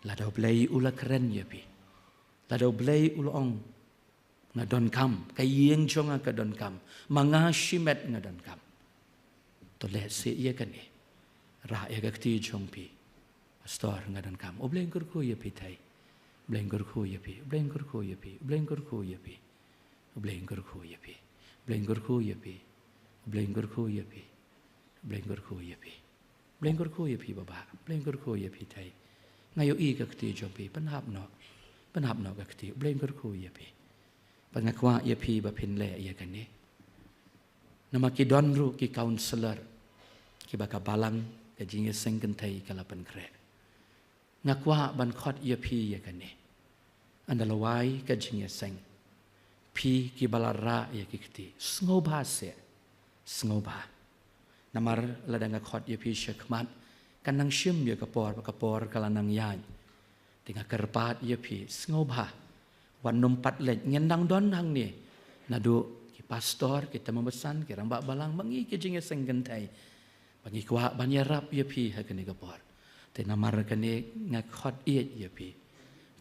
Lada U Blei u la kren ïa phi, lada U Blei u la ong, nga donkam, ka ïing jong nga ka donkam, ma nga shimet nga donkam, to leh seh ïa kane. Rah ïa ka kti jong phi, Pastor, nga donkam. U Blei un kyrkhu ïa phi Trai. U Blei un kyrkhu ïa phi. U Blei un kyrkhu ïa phi. U Blei un kyrkhu ïa phi. U Blei un kyrkhu ïa phi. U Blei un kyrkhu ïa phi. U Blei un kyrkhu ïa phi. U Blei un kyrkhu ïa phi. U Blei un kyrkhu ïa phi baba. U Blei un kyrkhu ïa phi Trai. Nga ïohi ka kti jong phi. Pynhap noh. Pynhap noh ka kti. U Blei un kyrkhu ïa phi. Bad nga kwah ïa phi ba phin leh ïa kane. Namar ki don ruh ki counselor kiba ka balang ka jingïaseng kynthei ka la pynkhreh. Nga kwah ban khot ïa phi ïa kane. Ynda la wai ka jingïaseng, phi kiba la rah ïa ki kti, sngewbha seh, sngewbha. Namar lada nga khot ïa phi shakhmat, kan nang shim ïa ka por, ka por ka la nang ïaid. Te nga kyrpad ïa phi, sngewbha, wat nym pat leit, ngin nang don hangne. Naduh ki pastor, ki tymmen basan, ki rangbah balang, ma ngi ki jingïaseng kynthei, ba ngi kwah ban ïarap ïa phi ha kane ka por. Te namar kane nga khot ïeit ïa phi,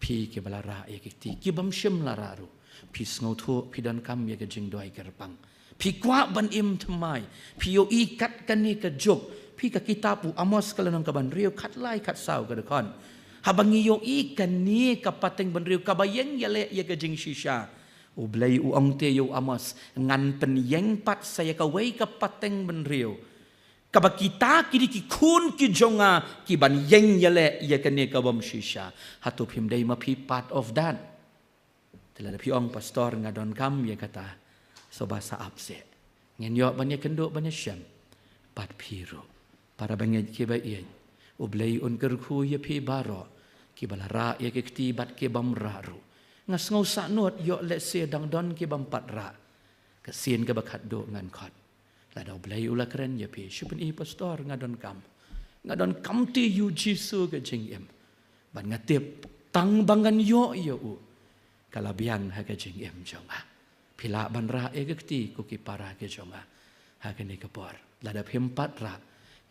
phi kiba la rah ïa ki kti, kibym shym la rah ruh, phi sngewthuh, phi donkam ïa ka jingduwai kyrpang. Phi kwah ban im thymmai. Phi ïohi kat kane ka juk. Phi, ka kitab u Amos ka lynnong kaba hynriew, khatlai khatsaw ka dkhot. Haba ngi ïohi kane ka pateng bynriew kaba ïeng ïaleh ïa ka jingshisha, U Blei u ong te ïa u Amos, ngan pynïeng pat sa ïa kawei ka pateng bynriew, kaba kita ki dei ki khun ki jong nga kiban ïeng ïaleh ïa kane kabym shisha. Hato phim dei ma phi part of that? Te lada phi ong, Pastor, nga donkam ïa kata, sngewbha sa ap seh. Ngin ïoh ban ïakynduh ban ïashem bad phi ruh. Para bangeit kiba ïeit, U Blei un kyrkhu ïa phi baroh, kiba la rah ïa ka kti bad kibym rah ruh. Nga sngew sahnut ïoh lehse dang don kibym pat rah. Ka sien kaba khatduh ngan khot. Lada U Blei u la kren ïa phi, shu pyni, pastor, nga donkam. Nga donkam te ïa u Jisu ka jingim. Bad nga tip tang ba ngan ïoh ïa u, ka la biang ha ka jingim jong nga. Phi lah ban rah ïa ka kti, ko ki para ki jong nga, ha kane ka por. Lada phim pat rah,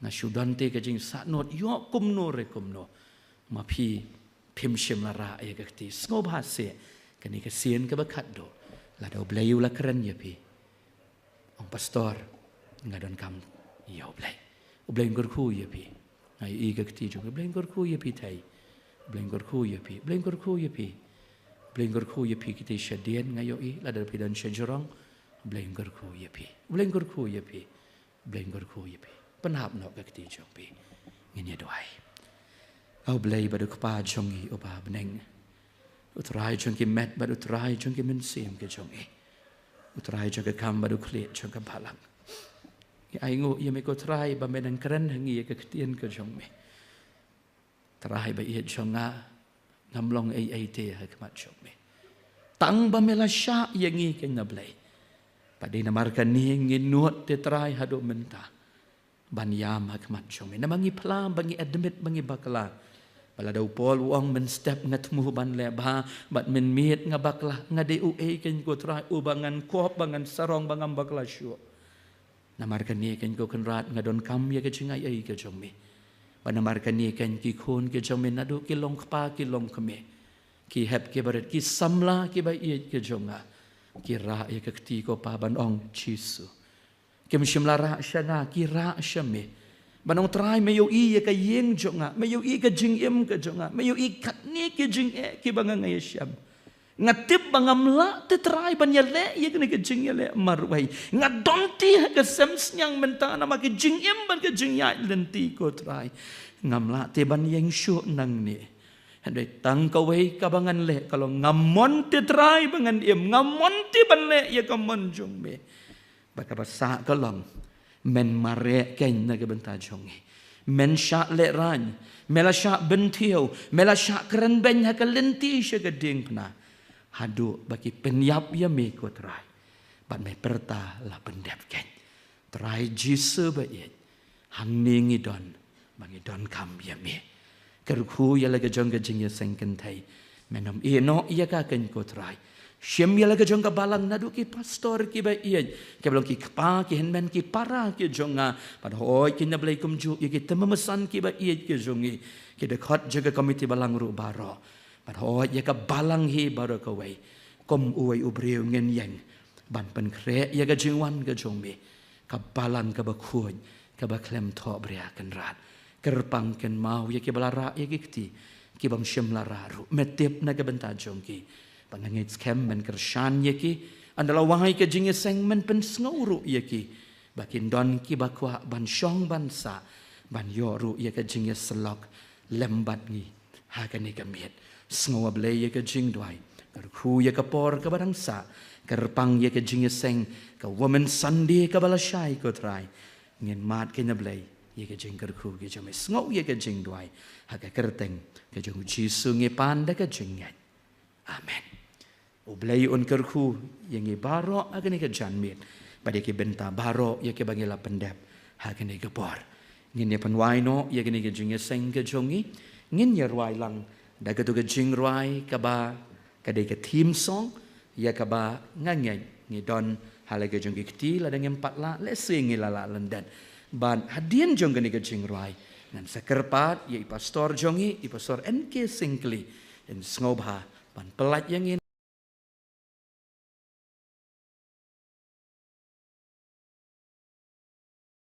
nga shu don te ka jingsahnut ïoh kumno re kumno. Ma phi phim shym la rah ïa ka kti. Sngewbha seh, kane ka sien kaba khatduh, lada U Blei u la kren ïa phi, ong, pastor, nga donkam ïa U Blei. U Blei un kyrkhu ïa phi. Nga ïohi ka kti jong, U Blei un kyrkhu ïa phi thei. U Blei un kyrkhu ïa phi. U Blei un kyrkhu ïa phi. U Blei un kyrkhu ïa phi, kti shadien, nga ïohi, lada phi don shajrong. U Blei un kyrkhu ïa phi. U Blei un kyrkhu ïa phi. U Blei un kyrkhu ïa phi. Pynhap noh ka kti jong phi. Ngin ïa duwai. A U Blei bad U Kpa jong ngi uba ha bneng, U Trai jong ki met bad U Trai jong ki mynsiem ki jong ngi, U Trai jong ka kam bad U Khlieh jong ka balang. Ngi ainguh ïa me, ko Trai, ba me dang kren ha ngi ïa ka ktien ka jong me. Trai ba ïeit jong nga, ngam long ei ei te ha khmat jong me. Tang ba me la shah ïa ngi, ko na Blei. Bad dei namar kane ngi nud te, Trai, haduh mynta ban ïam ha khmat jong me. Namar ngi phla ba ngi admit ba ngi bakla. Ba lada u Paul u ong, mynstep nga thmu ban leh bha, bad mynmiet nga bakla, nga dei uei kein, ko Trai, uba ngan kop, ba ngan sarong, ba ngam bakla shuh. Namar kane kein, ko Kynrad, nga donkam ïa ka jingai ei ka jong me. Bad namar kane kein, ki khun ki jong me naduh ki long kpa ki long kmie, ki hep ki barit, ki samla kiba ïeit ki jong nga, ki rah ïa ka kti, ko Pa, ban ong, Jisu. Kim shym la rah sha nga, ki rah sha me. Ban ong, Trai, me ïohi ïa ka ïing jong nga, me ïohi ka jingim ka jong nga, me ïohi katne ki jingeh kiba nga, nga ïashem. Nga tip ba ngam lah te, Trai, ban ïaleh ïa kane ka jingïaleh marwei. Nga don te ha ka sem sniang mynta namar ka jingim bad ka jingïaid lynti, ko Trai. Ngam lah te ban ïeng shuh nangne. Hynrei tang kawei kaba ngan leh ka long, ngam mon te, Trai, ba ngan im, ngam mon te ban leh ïa ka mon jong me. Bad kaba sah ka long, men mareh kein na ka bynta jong ngi. Men shah lehraiñ, me la shah bynthiew, me la shah kren beiñ ha ka lynti sha ka diengphna, haduh ba ki pynïap ïa me, ko Trai. Bad me pyrta la pyndep kein. Trai Jisu ba ïeit, hangne ngi don ba ngi donkam ïa me. Kyrkhu ïa la ka jong ka jingïaseng kynthei. Men ym ïehnoh ïa ka kein, ko Trai. Shim ïa la ka jong ka balang naduh ki pastor kiba ïeit, kiba long ki kpa, ki hynmen, ki para ki jong nga. Bad hooid kein, na Blei, kumjuh ïa ki tymmen basan kiba ïeit ki jong ngi, ki dkhot jong ka komiti balang ruh baroh. Bad hooid ïa ka balang hi baroh kawei. Kum uwei u briew ngin ïeng ban pynkhreh ïa ka jingwan ka jong me. Ka balang kaba khuid, kaba khlem thohbria, Kynrad. Kyrpang kynmaw ïa kiba la rah ïa ki kti, kibym shym la rah ruh. Me tip na ka bynta jong ki. Bad nga ngeit skhem men kyrshan ïa ki. Ynda la wai ka jingïaseng, men pynsngew ruh ïa ki, ba kin don kiba kwah ban shong ban sah, ban ïoh ruh ïa ka jingïasyllok lem bad ngi ha kane ka miet. Sngew, A Blei, ïa ka jingduwai. Kyrkhu ïa ka por kaba dang sah. Kyrpang ïa ka jingïaseng, ka Women's Sunday kaba lashai, ko Trai. Ngin mad kein, A Blei, ïa ka jingkyrkhu ka jong me. Sngew ïa ka jingduwai ha ka kyrteng ka jong U Jisu ngi pan da ka jingngeit. Amen. U Blei un kyrkhu ïa ngi baroh ha kane ka janmiet, bad ïa ki bynta baroh ïa kiba ngi la pyndep ha kane ka por. Ngin ïa pynwai noh ïa kane ka jingïaseng ka jong ngi. Ngin ïa rwai lang da kato ka jingrwai kaba ka dei ka theme song, ïa kaba nga ngeit ngi don ha la ka jong ki kti, lada ngim pat lah, lehse ngi la lah lyndet. Bad hadien jong kane ka jingrwai, ngan sa kyrpad ïa i pastor jong ngi, i Pastor N K Syngkli, in sngewbha ban pyllait ïa ngi